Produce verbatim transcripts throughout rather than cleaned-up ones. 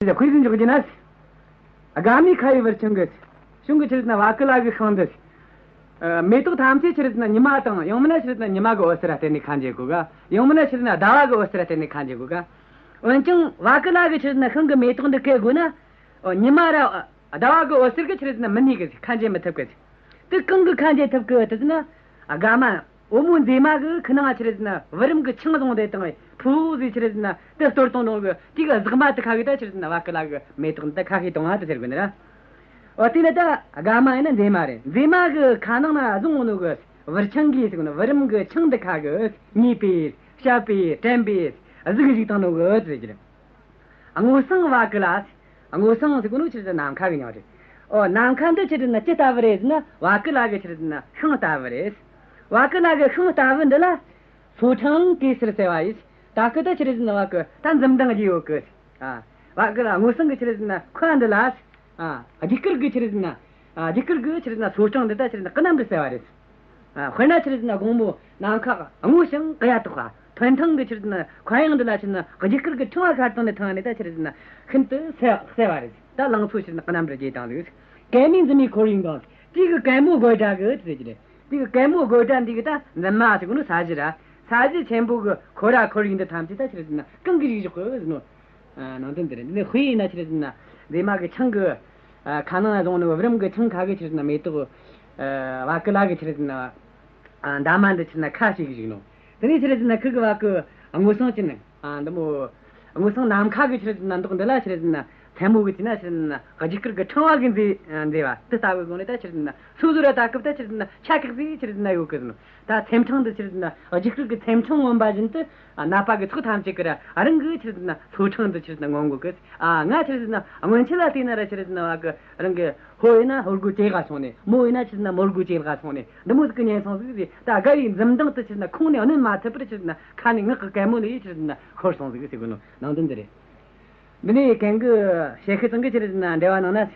དེ་དཔེ་ཟིག་འཇོག་རྒྱུ་ན། དགའ་མའི་ཁ་ཡི་བུར་ཆང་གི། གཞུང་གི་ཆི་རེད་ཟེར་ན་བ་ཀུ་ལ་གི་ཤིང་འདི། ཨ། མེ་ཏོག་ཐམས་ཅད་ཆི་རེད་ཟེར་ན་ཉི་མ་དང་ཡང་མིན་ན་ཆི་རེད་ཟེར་ན་ཉི་མ་གི་འོད་ཟེར་ར་བརྟེན་ནས་ཁ་འབྱེད་གོ་ག། ཡང་མིན་ན་ཆི་རེད་ཟེར་ན་ཟླ་བ་གི་འོད་ཟེར་ར་བརྟེན་ནས་ཁ་འབྱེད་གོ་ག། འོན་ཀྱང་བ་ཀུ་ལ་གི་ཆི་རེད་ཟེར་ན་ཤིང་གི་མེ་ཏོག་འདི་གས་དགོས་ན། ཨོ། ཉི་མ་ར་ཟླ་བ་གི་འོད་ཟེར་གི་ཆི་རེད་ཟེར་ན་མི་གནས་གི། ཁ་འབྱེད་མི་ཐུབ་གི། དེ་གང་གི་ཁ་འབྱེད་ཐུབ་གི་ཟེར་ན། ཨ། དགའ་མ། བུ་མོ་མཛེས་མ་གི་ཁ་ནང་ཆི་རེད་ཟེར་ན་བུ་རམ་གི་ཆང་བཟུང་སྟེ་བཏང་བས་ཕུ་བོ་ཟིག་ཆི་རེད་ཟེར་ན་དེ་གཏོར་བཏང་ནོ་གི། དེ་གི་ཟེགས་མ་དེ་ཁ་གི་ད་ཆི་རེད་ཟེར་ན་བ་ཀུ་ལ་གི་མེ་ཏོག་འདི་ཁ་ཤས་གཏོང་བ་དེ་ཟེར་གི་ནི་ར། འོ། དེ་ལ་ད་དགའ་མ་ཡིན་ན་མཛེས་མ་རེད། མཛེས་མ་གི་ཁ་ནང་ན་བཟུང་ནོ་གི་བུར་ཆང་གི་ཟེར་གི་ནི་བུ་རམ་གི་ཆང་འདི་ཁ་གི་མྱོས་པས་བཤད་པས་དྲན་པས་གཟུགས་གཞུག་བཏང་ནོ་གི་ཟེར་གི་རེད། སྔོ་བསངས་བ་ཀུ་ལ། སྔོ་བསངས་ཟེར་གོ་ནོ་ཆི་རེད་ཟེར་ན་ནམ་མཁའ་གི་མྱིང་རེད། ཨོ། ནམ་མཁའ་འདི་ཆི་རེད་ཟེར་ན་ཅི་ལྟ་བུ་རེད་ཟེར་ན་བ་ཀུ་ལ་གི་ཆི་རེད་ཟེར་ན་ཤིང་ལྟ་བུ་རེད། བ་ཀུ་ལ་གི་ཤིང་ལྟ་བུ་འདི་ལ་སོ་ཕྲེང་གེ་སར་ཟེར་བ་ཡིན། ད་གི་ད་ཆི་རེད་ཟེར་ན་བ་གི་ད་འཛུམ་མདངས་རྒྱས་ཡོད་གི། ཨ། བ་ཀུ་ལ་སྔོ་བསངས་གི་ཆི་རེད་ཟེར་ན་ཁ་འདི་ལ། ཨ། རྒྱུ་སྐར་གི་ཆི་རེད་ཟེར་ན། ཨ། རྒྱུ་སྐར་གི་ཆི་རེད་ཟེར་ན་སོ་ཕྲེང་འདི་ད་ཆི་རེད་ཟེར་ན་གནམ་རུ་གསལ་བ་རེད། ཨ། དཔེར་ན་ཆི་རེད་ཟེར་ན་དགོང་མོ་ནམ་མཁའ་སྔོ་ཞིང་གཡའ་དག་པ། ཐོན་ཐང་གི་ཆི་རེད་ཟེར་ན་མཁའ་དབྱིངས་འདི་ལ་ཆི་རེད་ཟེར་ན་རྒྱུ་སྐར་གི་ཕྲེང་བ་ཁ་སྟེང་ནས་ཐོན་ནས་ད་ཆི་རེད་ཟེར་ན་ཤིན་ཏུ་གསལ་གསལ་བ་རེད། ད་ལང་ཚོ་ཆི་རེད་ཟེར་ན་གནམ་རུ་རྒྱས་བཏང་ཟིག། གད་མོའི་འཛུམ་མའི་ཁོར་ཡུག་འདང་། དེ་གི་གད་མོ་དགོད་སྒྲ་གི་ཟེར་གི་རེད། དེ་གི་གད་མོ་དགོད་སྒྲ་འདི་གི་ད་འཛུམ་མ་ཟེར་གོ་ནོ་ས་གཞི་ར། ས་གཞི་ཆེན་པོ་གི་ཁོ་ར་ཁོར་ཡུག་འདི་ཐམས་ཅད་ད་ཆི་རེད་ཟེར་ན་གང་གི་རིགས་བཞག་གི་ཟེར་ནོ། ཨ། ནང་དོན་འདི་རེད། འདི་ནི་དཔེ་ཡིན་ན་ཆི་རེད་ཟེར་ན་མཛེས་མ་གི་ཆང་གི། ཨ། ཁ་ནང་ན་བཟུང་ནི་བུ་རམ་གི་ཆང་ཁ་གི་ཆི་རེད་ཟེར་ན་མེ་ཏོག། ཨ། བ་ཀུ་ལ་གི་ཆི་རེད་ཟེར་ན། ཨ། འདབ་མ་འདི་ཆི་རེད་ཟེར་ན་ཁ་ཞིག་བཞག་ནོ། དེ་ནས་ཆི་རེད་ཟེར་ན་ཁུ་གི་བ་ཀུ་སྔོ་བསངས་ཅི་ནི། ཨ། འདི་མོ། སྔོ་བསངས་ནམ་མཁའ་གི་ཆི་རེད་ཟེར་ན་མདོག་འདི་ལ་ཆི་རེད་ཟེར་ན་མཚན་མོ་གི་དུས་ན་ཆི་རེད་ཟེར་ན་རྒྱུ་སྐར་གི་ཕྲེང་བ་གི་མཛེས་མཛེས་པ་དེ་ལྟ་བུའི་སྒོ་ནས་ད་ཆི་རེད་ཟེར་ན་སོ་སོ་ར་ད་སྐབས་ད་ཆི་རེད་ཟེར་ན་ཆ་ཁག་ཟིག་ཆི་རེད་ཟེར་ན་ཡོད་གི་ཟེར་ནོ། ད་ཚེམ་ཕྲེང་འདི་ཆི་རེད་ཟེར་ན་རྒྱུ་སྐར་གི་ཚེམ་ཕྲེང་མངོན་པ་བཞིན་དུ། ཨ། ནད་པ་གི་ཚོགས་ཐམས་ཅད་ཀྱི་ར་རང་གི་ཆི་རེད་ཟེར་ན་སོ་ཕྲེང་འདི་ཆི་རེད་ཟེར་ན་མངོན་དགོས་གི། ཨ། ང་ཆི་རེད་ཟེར་ན་སྔོན་ཆད་ལ་བལྟས་ན་ར་ཆི་རེད་ཟེར་ན་བ་གི་རང་གི་ཕོ་ཡིན་ན་ཕོ་རྒོད་ཇེ་དགའ་སོང་ནས། མོ་ཡིན་ན་ཆི་རེད་ཟེར་ན་མོ་རྒོད་ཇེ་དགའ་སོང་ནས། འདི་མོ་ཟིག་གི་ཉེན་སོང་ཟིག་རེད། ད་དགའ་བའི་འཛུམ་མདངས་དེ་ཆི་རེད་ཟེར་ན་ཁོང་ནས་གནོན་མ་ཐུབ་པར་ཆི་རེད་ཟེར་ན་ཁ་ནས་ངག་གི་གད་མོ་ནས་ཆི་རེད་ཟེར་ན་ཤོར་སོང་ཟིག་ཟེར་གོ་ནོ་ནང་དོན་འདི་རེད། འདི་ནས་གན་གི་ཞལ་ཤེས་ཚང་གི་ཆི་རེད་ཟེར་ན་འགྲེལ་བ་ནང་ན།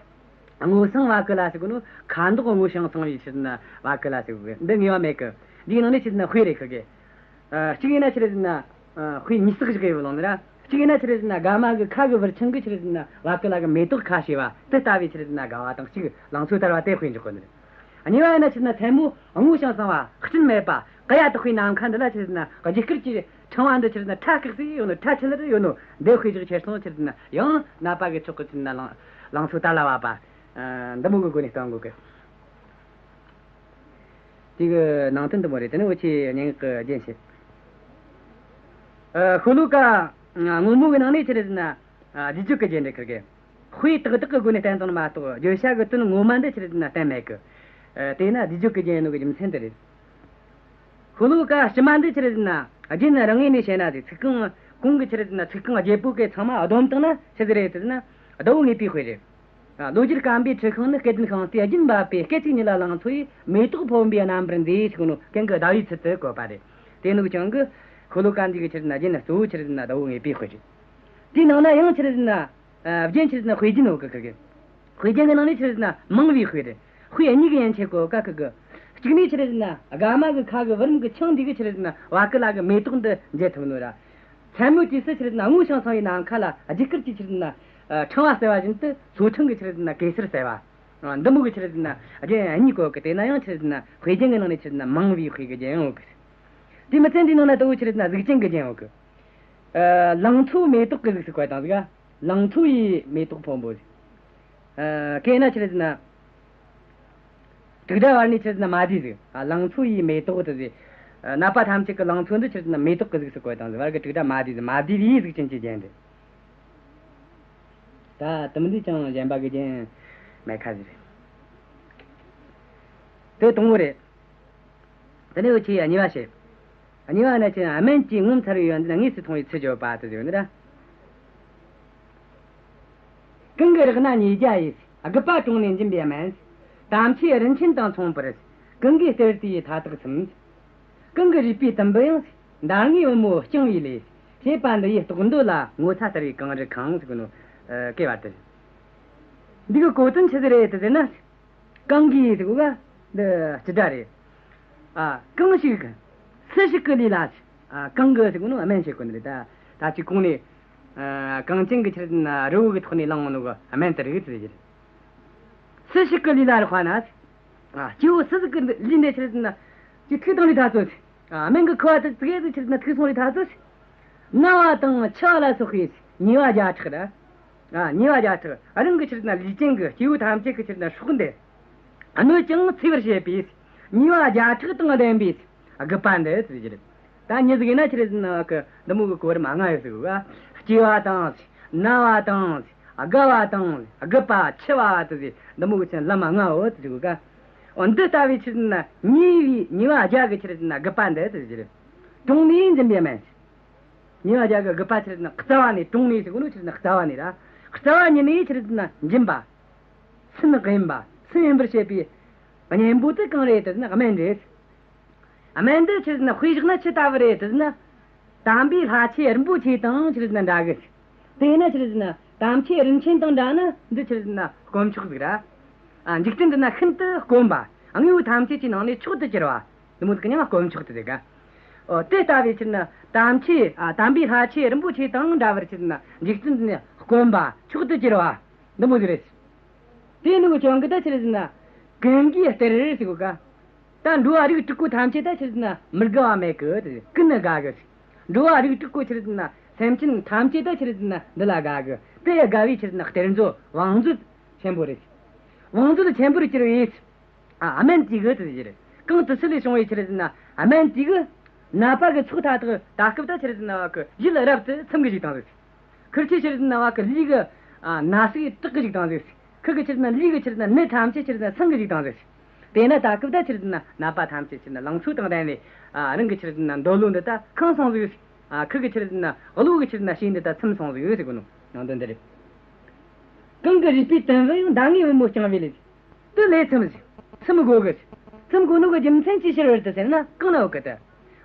སྔོ་བསངས་བ་ཀུ་ལ་ཟེར་གོ་ནོ། ཁ་མདོག་སྔོ་ཞིང་བསངས་པའི་ཆི་རེད་ཟེར་ན་བ་ཀུ་ལ་ཟེར་གོ་གི། འདི་ངེས་པ་མེད་གི། འདིའི་ནང་ནས་ཆི་རེད་ཟེར་ན་དཔེ་རེད་ཁི་གི། ཨ། གཅིག་ཡིན་ན་ཆི་རེད་ཟེར་ན། ཨ། དཔེ་ཉིས་བརྩེགས་བཞག་ཡོད་ལོང་ནི་ར། གཅིག་ཡིན་ན་ཆི་རེད་ཟེར་ན་དགའ་མ་གི་ཁ་གི་བུར་ཆང་གི་ཆི་རེད་ཟེར་ན་བ་ཀུ་ལ་གི་མེ་ཏོག་ཁ་ཕྱེ་བ་དེ་ལྟ་བུའི་ཆི་རེད་ཟེར་ན་དགའ་བ་དང་གཅིག་ལང་ཚོ་དར་བ་དེ་དཔེ་འཇོག་གོ་ནི་རེད། གཉིས་པ་ཡིན་ན་ཆི་རེད་ཟེར་ན་མཚན་མོ་སྔོ་ཞིང་བསངས་པ་སྤྲིན་མེད་པ་གཡའ་དག་པའི་ནམ་མཁའ་འདི་ལ་ཆི་རེད་ཟེར་ན་རྒྱུ་སྐར་གྱི་ཕྲེང་བ་འདི་ཆི་རེད་ཟེར་ན་ཁྲ་ཁག་ཟིག་ཡོད་ནོ། ཁྲ་ཆི་ལེར་ཡོད་ནོ། འདི་དཔེ་བཞག་ཁྱེར་སོང་ཆི་རེད་ཟེར་ན་ཡང་ནད་པ་གི་ཚོགས་གི་ཆི་རེད་ཟེར་ན་ལང་ལང་ཚོ་དར་ལ་བབ་པ། ཨ། འདི་མོ་གི་སྒོ་ནས་སྟོན་དགོས་གི། དེ་གི་ནང་དོན་འདི་མོ་རེད། དེ་ནས་འུ་ཆོས་སྙན་ངག་གི་རྒྱན་བཤད། ཨ། ཤོ་ལོ་ཀ་སྔོན་མོ་གི་ནང་ནས་ཆི་རེད་ཟེར་ན། ཨ། བསྡུས་བརྗོད་ཀྱི་རྒྱན་རེད་ཁི་གེ། དཔེ་ཏག་ཏག་གི་སྒོ་ནས་བསྟན་བཏང་ནི་མ་གཏོགས་བརྗོད་བྱ་གི་དོན་ངོ་མ་འདི་ཆི་རེད་ཟེར་ན་བསྟན་མེད་གི། ཨ། དེས་ན་བསྡུས་བརྗོད་ཀྱི་རྒྱན་ཡིན་ནོ་གི་རྒྱུ་མཚན་དེ་རེད། ཤོ་ལོ་ཀ་ཕྱི་མ་འདི་ཆི་རེད་ཟེར་ན་རྒྱན་རང་ངོས་ནས་བཤད་ན་དེ་ཚིག་རྐང་གོང་གི་ཆི་རེད་ཟེར་ན་ཚིག་རྐང་བརྗེ་པོ་གི་ཚང་མ་བསྡོམས་བཏང་ན་ཆི་ཟིག་རེད་ཟེར་ན་ཟླ་བོ་དངོས་པོའི་དཔེ་རེད། ཨ། ལོ་རྒྱུས་སྐམ་པའི་འཁྲི་ཤིང་ནི། སྐལ་ལྡན་ཤིང་རྟའི་རྒྱུན་འབབ་པས། སྐད་ཅིག་ཉིད་ལ་ལང་ཚོ་ཡི། མེ་ཏོག་ཕོར་པའི་རྣམ་པར་མཛེས་ཟེར་གོ་ནོ་གན་གི་ཟླ་བོའི་ཚུལ་དུ་བཀོད་པ་རེད། དེ་ནོ་ཀྱང་གི་ཤོ་ལོ་ཀ་འདི་གི་ཆི་རེད་ཟེར་ན་རྒྱན་གཙོ་བོ་ཆི་རེད་ཟེར་ན་ཟླ་བོ་དངོས་པོའི་དཔེ་རེད། དེའི་ནང་ན་ཡང་ཆི་རེད་ཟེར་ན། ཨ། རྒྱན་ཆི་རེད་ཟེར་ན་དཔེ་རྒྱན་ཡོད་གི་ཁི་གེ། དཔེ་རྒྱན་གི་ནང་ནས་ཆི་རེད་ཟེར་ན་མང་བའི་དཔེ་རེད། དཔེ་གཉིས་ཀྱི་ཡན་ཆད་བཀོད་ཀ་ཁི་གེ། གཅིག་ནས་ཆི་རེད་ཟེར་ན་དགའ་མ་གི་ཁ་གི་བུ་རམ་གི་ཆང་འདི་གི་ཆི་རེད་ཟེར་ན་བ་ཀུ་ལ་གི་མེ་ཏོག་འདི་མཇལ་ཐུབ་ནོ་ར། མཚན་མོའི་དུས་སུ་ཆི་རེད་ཟེར་ན་སྔོ་ཞིང་བསངས་པའི་ནམ་མཁའ་ལ་རྒྱུ་སྐར་གྱི་ཆི་རེད་ཟེར་ན། ཨ། ཕྲེང་བ་གསལ་བ་བཞིན་དུ་སོ་ཕྲེང་གི་ཆི་རེད་ཟེར་ན་གེ་སར་གསལ་བ། ཨ། འདི་མོ་གི་ཆི་རེད་ཟེར་ན་རྒྱན་གཉིས་བཀོད་གི། དེ་ན་ཡང་ཆི་རེད་ཟེར་ན་དཔེ་རྒྱན་གི་ནང་ནས་ཆི་རེད་ཟེར་ན་མང་བའི་དཔེ་གི་རྒྱན་ཡང་ཡོད་གི། དེ་མི་ཚད་འདིའི་ནང་ན་ལྟ་བུ་ཆི་རེད་ཟེར་ན་གཟུགས་ཅན་གི་རྒྱན་ཡོད་གི། ཨ། ལང་ཚོ་མེ་ཏོག་གི་གཟུགས་སུ་བཀོད་བཏང་ཟིག། ཨ། ལང་ཚོ་ཡི་མེ་ཏོག་ཕོར་པ་ཟིག། ཨ། གན་ན་ཆི་རེད་ཟེར་ན། དྲུག་སྒྲ་བར་ནས་ཆི་རེད་ཟེར་ན་མ་བསྡུས་ཟིག། ཨ། ལང་ཚོ་ཡི་མེ་ཏོག་དེ་ཟེར། ཨ། ནད་པ་ཐམས་ཅད་ཀྱི་ལང་ཚོ་འདི་ཆི་རེད་ཟེར་ན་མེ་ཏོག་གི་གཟུགས་སུ་བཀོད་བཏང་ཟིག། བར་གི་དྲུག་སྒྲ་མ་བསྡུས་ཟིག། མ་བསྡུས་པའི་གཟུགས་ཅན་གྱི་རྒྱན་རེད། ད་དེ་མིན་འདི་ཅང་གཞན་པ་གི་རྒྱན་མེད་ཁ་ཟིག་རེད། དེ་དང་པོ་རེད། དེ་ནས་འུ་ཆོས་གཉིས་པ་བཤད། གཉིས་པ་ནི་ཆི། སྨན་གྱི་ངོ་མཚར་བའི་ཡོན་ཏན་དངོས་སུ་མཐོང་བའི་ཚུལ་བརྗོད་པ་དེ་ཟེར་ནི་རེད། གང་གི་རེག་ན་ཉེས་བརྒྱ་ཡི། རྒུད་པ་གྲོངས་ནས་འབྱིན་པའི་སྨན། དམ་ཆོས་རིན་ཆེན་དང་མཚུངས་པར། གང་གིས་སྟེར་དེ་ཡི་མཐའ་དག་ཚིམ། གང་གི་རུས་པའི་དུམ་བུ་ཡང་། མདའ་ལྔའི་བུ་མོ་བརྐྱང་བའི་ལས། ཞེས་པ་འདི་ཡི་རྟོགས་འདོད་ལ། ངོ་ཚ་ལྟར་བའི་གངས་རི་ཁེངས་ཟེར་གོ་ནོ། ཨ། སྐྱེ་བ་དེ། འདི་གི་གོ་དོན་ཆི་ཟིག་རེད་དེ་ཟེར་ན། གང་གིས་ཟེར་གོ་ག། འདི་སྤྱི་སྒྲ་རེད། ཨ། གང་ཞིག་སུ་ཞིག་གི་ལས་ལ། ཨ། གང་གིས་ཟེར་གོ་ནོ་སྨན་བྱེད་གོ་ནི་རེད། ད་ད་ཅི་གོང་ནས་ ཨ། གངས་ཅན་གི་ཆི་རེད་ཟེར་ན་རི་བོ་གི་ཐོག་ནས་ལངས་ནོ་གི་སྨན་དེ་རིགས་ཟེར་གི་རེད། སུ་ཞིག་གི་ལུས་ལ་རེག་པ་ན། ཨ། སྐྱེ་བོ་སུ་ཞིག་གི་ལུས་འདི་ཆི་རེད་ཟེར་ན་ཅིག་ཐུག་བཏང་རེ་ཐག་ཆོད། ཨ། སྨན་གི་ཁུ་བ་དེ་ཙིག་གེ་ཟིག་ཆི་རེད་ཟེར་ན་ཐུག་སོང་རེ་ཐག་ཆོད། ན་བ་དང་འཆི་བ་ལ་སོགས་པའི་ཉེས་པ་བརྒྱ་ཕྲག་ར། ཨ། ཉེས་པ་བརྒྱ་ཕྲག། ཨ། རང་གི་ཆི་རེད་ཟེར་ན་ལུས་ཅན་གི་སྐྱེ་བོ་ཐམས་ཅད་ཀྱི་ཆི་རེད་ཟེར་ན་སྲོག་འདི་གནོད་ཅིང་འཚེ་བར་བྱེད་པའི་ཉེས་པ་བརྒྱ་ཕྲག་དང་ལྡན་པའི་དགུ་པ་འདི་ཟེར་གི་རེད། ད་མྱི་ཟིག་ཡིན་ན་ཆི་རེད་ཟེར་ན་གི་འདི་མོ་གི་གོ་རིམ་ལྔ་ཡོད་ཟེར་གི། སྐྱེ་བ་དང་། ན་བ་དང་། རྒ་བ་དང་། རྒུད་པ། འཆི་བ་དེ་ཟེར་འདི་མོ་གི་ཆི་ལམ་ལྔ་ཡོད་ཟེར་གི། འོ། འདི་ལྟ་བུའི་ཆི་རེད་ཟེར་ན་ཉེས་པའི་ཉེས་པ་བརྒྱ་གི་ཆི་རེད་ཟེར་ན་དགུ་པ་འདི་ཟེར་གི་རེད། གྲོངས་ནས་འབྱིན་པའི་སྨན། ཉེས་པ་བརྒྱ་གི་དགུ་པ་ཆི་རེད་ཟེར་ན་རྩ་བ་ནས། གྲོངས་ནས་ཟེར་གོ་ནོ་ཆི་རེད་ཟེར་ན་རྩ་བ་ནས་ར། རྩ་བ་ཉིད་ནས་ཆི་རེད་ཟེར་ན་འབྱིན་པ། སུན་འབྱིན་པ། སུན་འབྱིན་པར་བྱེད་པའི་གཉེན་པོ་དེ་གང་རེད་ཟེར་ན་སྨན་རེད། སྨན་འདི་ཆི་རེད་ཟེར་ན་དཔེ་བཞག་ན་ཆི་ལྟ་བུ་རེད་ཟེར་ན། དམ་པའི་ལྷ་ཆོས་རིན་པོ་ཆེ་དང་ཆི་རེད་ཟེར་ན་འདྲ་གི། དེས་ན་ཆི་རེད་ཟེར་ན་དམ་ཆོས་རིན་ཆེན་དང་འདྲ་ན་འདི་ཆི་རེད་ཟེར་ན་དཀོན་མཆོག་ཟིག་ར། ཨ། འཇིག་རྟེན་འདི་ན་ཤིན་ཏུ་དཀོན་པ། དངོས་པོ་ཐམས་ཅད་ཀྱི་ནང་ནས་མཆོག་ཏུ་གྱུར་པ། འདི་མོ་ཟིག་གི་མྱིང་ང་དཀོན་མཆོག་ཏུ་ཟེར་ག། འོ། དེ་ལྟ་བུའི་ཆི་རེད་ཟེར་ན་དམ་ཆོས། ཨ། དམ་པའི་ལྷ་ཆོས་རིན་པོ་ཆེ་དང་འདྲ་བར་ཆི་རེད་ཟེར་ན་འཇིག་རྟེན་འདི་ན་དཀོན་པ། མཆོག་ཏུ་གྱུར་པ། འདི་མོ་ཟིག་རེད། དེ་ནི་གི་རྐྱེན་གིས་ད་ཆི་རེད་ཟེར་ན་ཀུན་དགའི་གཏེར་ཟེར་གོ་ག། ད་འགྲོ་བ་རིགས་དྲུག་པོ་ཐམས་ཅད་ད་ཆི་རེད་ཟེར་ན་མི་དགའ་བ་མེད་གི། དེ་ཀུན་ནི་དགའ་གི། འགྲོ་བ་རིགས་དྲུག་པོ་ཆི་རེད་ཟེར་ན་སེམས་ཅན་ཐམས་ཅད་ད་ཆི་རེད་ཟེར་ན་འདི་ལ་དགའ་གི། དེ་ཡི་དགའ་བའི་ཆི་རེད་ཟེར་ན་གཏེར་མཛོད་བང་མཛོད་ཆེན་པོ་རེད། བང་མཛོད་ཆེན་པོར་གྱུར་པའི། ཨ། སྨན་དེ་གིས་དེ་ཟེར། གང་དུས་སུ་ལས་བྱུང་བའི་ཆི་རེད་ཟེར་ན་སྨན་དེ་གིས་ནད་པ་གི་ཚོགས་མཐའ་དག་ད་སྐབས་ད་ཆི་རེད་ཟེར་ན་བ་གི་ཡིད་རབ་ཏུ་ཚིམ་གི་བཅུག་བཏང་ཟིག། ཁུར་ཆོའི་ཆི་རེད་ཟེར་ན་བ་གི་ལུས་གི། ཨ། ན་ཟུག་དྲག་གི་བཅུག་བཏང་ཟིག། ཁུར་གི་ཆི་རེད་ཟེར་ན་ལུས་གི་ཆི་རེད་ཟེར་ན་ནད་ཐམས་ཅད་ཆི་རེད་ཟེར་ན་ཚིམ་གི་བཅུག་བཏང་ཟིག། དེས་ན་ད་སྐབས་ད་ཆི་རེད་ཟེར་ན་ནད་པ་ཐམས་ཅད་ཆི་རེད་ཟེར་ན་ལང་ཚོ་དང་ལྡན་ནས། ཨ། རང་གི་ཆི་རེད་ཟེར་ན་འདོད་བློ་འདི་ད་ཁེངས་སོང་ཟིག། ཨ། ཁུར་གི་ཆི་རེད་ཟེར་ན་བློ་གི་ཆི་རེད་ཟེར་ན་ཤེད་འདི་ད་ཚིམ་སོང་ཟིག་ཟེར་གོ་ནོ་ནང་དོན་འདི་རེད། གང་གི་རུས་པའི་དུམ་བུ་ཡང་། མདའ་ངའི་པུས་མོ་བརྐྱང་བའི་ལས། དེ་ལས་ཚིམ་ཟིག། ཚིམ་དགོས་གི། ཚིམ་དགོས་ནོ་གི་རྒྱུ་མཚན་ཅི་ཕྱིར་བར་དུ་ཟེར་ན་གང་ན་ཡོད་གི་དེ།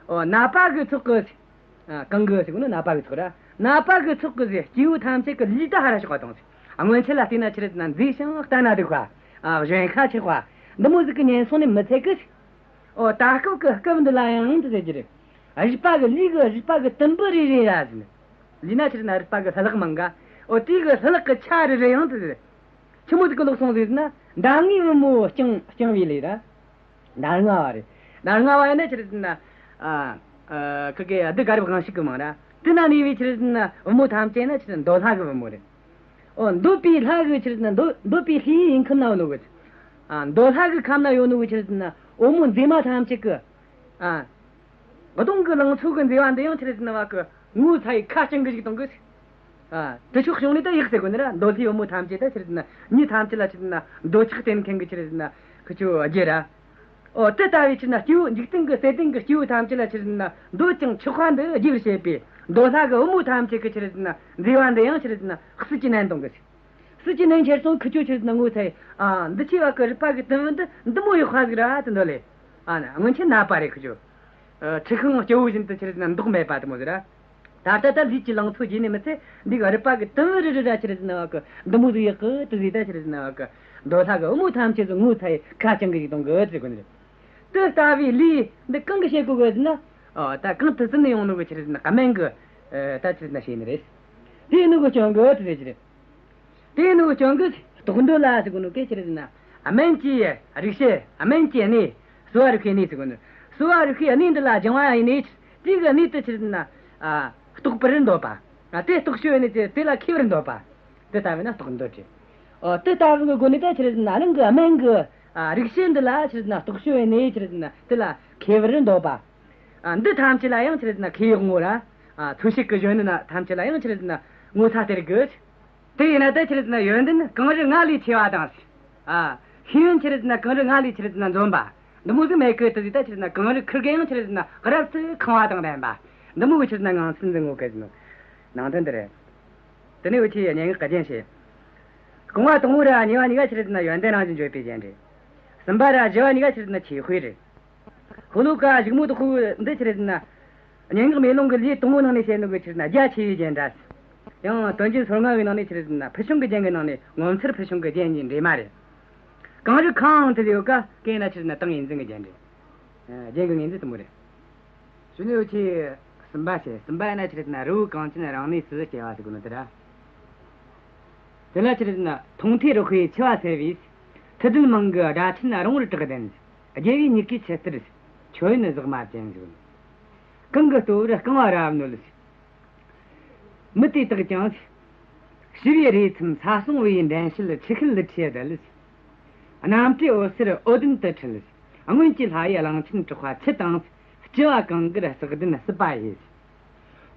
འོ། ནད་པ་གི་ཚོགས་གིས། ཨ། གང་གི་ཟེར་གོ་ནོ་ནད་པ་གི་ཚོགས་ར། ནད་པ་གི་ཚོགས་གིས་ཟེར། སྐྱེ་བོ་ཐམས་ཅད་གི་ལུས་ད་ཧར་ཕྱོགས་པ་བཏང་ཟིག། སྔོན་ཆད་ལ་བལྟས་ན་ཆི་རེད་ཟེར་ན་མཛེས་ཤིང་ལྟ་ན་སྡུག་པ། ཨ། གཞོན་ཤ་ཆེ་བ། འདི་མོ་ཟིག་གི་ཉན་སོང་ནི་མི་ཚད་གི། འོ། ད་སྐབས་གི་སྐབས་འདི་ལ་ཡང་དེ་ཟེར་གི་རེད། རུས་པ་གི། ལུས་གི་རུས་པ་གི་དུམ་བུ་རེ་རེ་ར་ཟེར། ལུས་ན་ཆི་རེད་ཟེར་ན་རུས་པ་གི་ལྷུ་ལག་མང་ག། འོ། དེ་གི་ལྷུ་ལག་གི་ཆ་རེ་རེ་ཡང་དེ་ཟེར། ཆི་མོ་ཟིག་གི་ལོག་སོང་ཟིག་ཟེར་ན། མདའ་ངའི་པུས་མོ་བརྐྱང་བརྐྱང་བའི་ལས་ར། མདའ་ལྔ་བ་རེད། མདའ་ལྔ་བ་ཡིན་ན་ཆི་རེད་ཟེར་ན། ཨ། ཨ། ཁི་གེ་ཨ། དེ་ག་རེ་དབང་ཕྱུག་གི་མིང་ར། དེ་ན་ནི་བའི་ཆི་རེད་ཟེར་ན་པུས་མོ་ཐམས་ཅད་ན་ཆི་རེད་ཟེར་ན་འདོད་ལྷ་གི་པུས་མོ་རེད། འོ། འདོད་པའི་ལྷ་གི་ཆི་རེད་ཟེར་ན་འདོད། འདོད་པའི་ལྷའི་ཡུལ་ཁམས་ན་ཡོད་ནོ་གི། ཨ། འདོད་ལྷ་གི་ཁམས་ན་ཡོད་ནོ་གི་ཆི་རེད་ཟེར་ན་བུ་མོ་མཛེས་མ་ཐམས་ཅད་གི། ཨ། གདོང་གི་ལང་ཚོ་གི་མཛེས་པ་འདི་ཡང་ཆི་རེད་ཟེར་ན་བ་གི་ངོ་ཚ་ཡི་ཁ་བཅིང་གི་བཅུག་བཏང་གི། ཨ། དེ་ཕྱོགས་བྱུང་ནས་ད་ཡག་ཟེར་གོ་ནི་ར། འདོད་ལྷའི་བུ་མོ་ཐམས་ཅད་ད་ཆི་རེད་ཟེར་ན་མྱི་ཐམས་ཅད་ལ་ཆི་རེད་ཟེར་ན་འདོད་ཆགས་སྟེར་མཁན་གི་ཆི་རེད་ཟེར་ན་ཁི་ཆོ་རྒྱུ་ར། འོ། དེ་ལྟ་བུའི་ཆི་རེད་ཟེར་ན་སྐྱེ་བོ། འཇིག་རྟེན་གི་སེམས་ལྡན་གི་སྐྱེ་བོ་ཐམས་ཅད་ལ་ཆི་རེད་ཟེར་ན་འདོད་ཅིང་ཆགས་པ་འདི་རྒྱས་པར་བྱེད་པའི་འདོད་ལྷ་གི་བུ་མོ་ཐམས་ཅད་གི་ཆི་རེད་ཟེར་ན་མཛེས་པ་འདི་ཡང་ཆི་རེད་ཟེར་ན་ཟིལ་གྱིས་མནན་བཏང་གི། ཟིལ་གྱིས་མནན་ཁྱེར་སོང་། ཁི་ཆོ་ཆི་རེད་ཟེར་ན་ངོ་ཚ་ཡི། ཨ། འདི་ཆེ་བ་གི་རུས་པ་གི་དུམ་བུ་འདི་འདི་མོ་ཡག་པ་ཟིག་ར་དེ་འདོད་ལེ། ཨ་ནི་སྔོན་ཆད་ནད་པ་རེད་ཁི་ཆོ། ཨ། ཁྲི་ཤིང་སྐྱ་བོ་བཞིན་དུ་ཆི་རེད་ཟེར་ན་མདོག་མེད་པ་དེ་མོ་ཟིག་ར། ད་ལྟ་ད་ལུས་ཀྱི་ལང་ཚོ་རྒྱས་ནས་མི་ཚད། འདི་གི་རུས་པ་གི་དུམ་བུ་རེ་རེ་ར་ཆི་རེད་ཟེར་ན་བ་གི་འདི་མོ་ཟིག་ཡག་གི་དེ་ཟིག་ད་ཆི་རེད་ཟེར་ན་བ་གི་འདོད་ལྷ་གི་བུ་མོ་ཐམས་ཅད་ཟིག་ངོ་ཚ་ཡི་ཁ་བཅིང་གི་བཅུག་བཏང་གི་ཟེར་གོ་ནི་རེད། དེ་ལྟ་བུའི་ལུས་འདི་གང་གིས་བྱེད་གོ་གི་ཟེར་ན། ཨོ། ད་གང་དུས་སུ་ནས་ཡོང་ནོ་གི་ཆི་རེད་ཟེར་ན་སྨན་གིས། ཨ། ད་ཆི་རེད་ཟེར་ན་བྱས་ནི་རེད། དེ་ནོ་གི་རྐྱེན་གིས་དེ་ཟེར་གི་རེད། དེ་ནོ་གི་རྐྱེན་གིས་རྟོག་འདོད་ལ་ཟེར་གོ་ནོ་གི་ཆི་རེད་ཟེར་ན། སྨན་གྱི་རིགས་བྱེད། སྨན་གྱི་གནས། གསོ་བ་རིག་པའི་གནས་ཟེར་གོ་ནོ། གསོ་བ་རིག་པའི་གནས་འདི་ལ་སྦྱང་བ་ཡིན་ནས། དེ་གི་གནས་དེ་ཆི་རེད་ཟེར་ན། ཨ། རྟོགས་པར་འདོད་པ། ཨ། དེ་རྟོགས་ཤེས་ཡིན་ནས་དེ་ལ་མཁས་པར་འདོད་པ། དེ་ལྟ་བས་ན་རྟོག་འདོད་རེད། ཨོ། དེ་ལྟ་བུ་གི་སྒོ་ནས་ད་ཆི་རེད་ཟེར་ན་རང་གི་སྨན་གྱི། ཨ། རིགས་བྱེད་འདི་ལ་ཆི་རེད་ཟེར་ན་རྟོག་ཤེས་ཡིན་ནས་ཆི་རེད་ཟེར་ན་དེ་ལ་མཁས་པར་འདོད་པ། ཨ། འདི་ཐམས་ཅད་ལ་ཡང་ཆི་རེད་ཟེར་ན་མཁས་ཡག་ངོ་ར། ཨ། ཐོས་བྱེད་ཀྱི་གཞོན་ནུ་ཐམས་ཅད་ལ་ཡང་ཆི་རེད་ཟེར་ན་ངོ་ཚ་སྟེར་དགོས། དེ་ཡིན་ན་ད་ཆི་རེད་ཟེར་ན་ཡོན་ཏན་གངས་རི་ང་ལས་ཆེ་བ་དང་། ཨ། ཤེས་ཡོན་ཆི་རེད་ཟེར་ན་གངས་རི་ང་ལས་ཆི་རེད་ཟེར་ན་འཛོམས་པ། འདི་མོ་ཟིག་མེད་གི། དེ་ཟིག་ད་ཆི་རེད་ཟེར་ན་གངས་རི་ཁུར་གེ་ཡང་ཆི་རེད་ཟེར་ན་རབ་ཏུ་ཁེངས་པ་དང་ལྡན་པ། འདི་མོ་གི་ཆི་རེད་ཟེར་ན་ངང་ཚུལ་འཛིན་ངོ་གི་ཟེར་ནོ། ནང་དོན་འདི་རེད། དེ་ནས་འུ་ཆོས་སྙན་ངག་གི་རྒྱན་བཤད། རྐང་པ་དང་པོ་ར་གཉིས་པ་གཉིས་ཀ་ཆི་རེད་ཟེར་ན་ཡོན་ཏན་རང་བཞིན་བརྗོད་པའི་རྒྱན་རེད། གསུམ་པ་ར་བཞི་བ་གཉིས་ཀ་ཆི་རེད་ཟེར་ན་ཆོས་དཔེ་རེད། ཤོ་ལོ་ཀ་གཞུག་མོ་དག་པོ་འདི་ཆི་རེད་ཟེར་ན། སྙན་ངག་མེ་ལོང་གི་ལེའུ་དང་པོའི་ནང་ནས་བཤད་ནོ་གི་ཆི་རེད་ཟེར་ན་རྒྱ་ཆེ་བའི་རྒྱན་འདྲ། ཡང་དོན་རྒྱན་སོ་ལྔ་བའི་ནང་ནས་ཆི་རེད་ཟེར་ན་ཕུལ་བྱུང་གི་རྒྱན་གྱི་ནང་ནས་ངོ་མཚར་ཕུལ་བྱུང་གི་རྒྱན་གྱི་འདྲེས་མ་རེད། གངས་རི་ཁེངས་དེ་ཡོད་ཀ་གན་ན་ཆི་རེད་ཟེར་ན་ཏིང་ངེ་འཛིན་གྱི་རྒྱན་རེད། ཨ། རྒྱན་གྱི་ངེས་འཛིན་དེ་མོ་རེད། གཞུག་ནས་འུ་ཆོས་ གསུམ་པ་ཟེར། གསུམ་པ་ཡིན་ན་ཆི་རེད་ཟེར་ན་རི་བོ་གངས་ཅན་རང་གནས་སུ་སྐྱེ་བ་ཟེར་གོ་ནོ་དེ་ར། དེ་ལ་ཆི་རེད་ཟེར་ན་མཐོང་ཐོས་རིག་པའི་འཆི་བ་སེལ་བའི། ཐུབ་བསྟན་མིང་གི་སྒྲ་ཆེན་རིང་བོར་གྲགས་ལྡན། རྒྱལ་བའི་མྱུ་གུའི་ཆུ་གཏེར། མཆོད་ཡོན་ཟེགས་མ་ཅན་ཟེར་གོ་ནོ། གང་གི་ལྟོ་བར་རྐང་བ་རབ་གནོད། མི་དེ་དག་ཀྱང་། ཞི་བའི་རས་ཐུམ་ས་སྲུང་བའི་འགྲན་བྱེད། ཆུ་ཤེལ་ལི་ཁྲིའི་རྡུལ། གནམ་བཀྲེས་འོད་ཟེར་འོད་ལྡན་དུ་འཁྲུལ། སྔོན་གྱི་ལྷ་ཡི་གླང་ཆེན་གྲགས་པ་ཆུ་དང་། ལྕི་བ་གངྒཱའི་ཟེགས་ལྡན་སྲིད་པ་ཡི།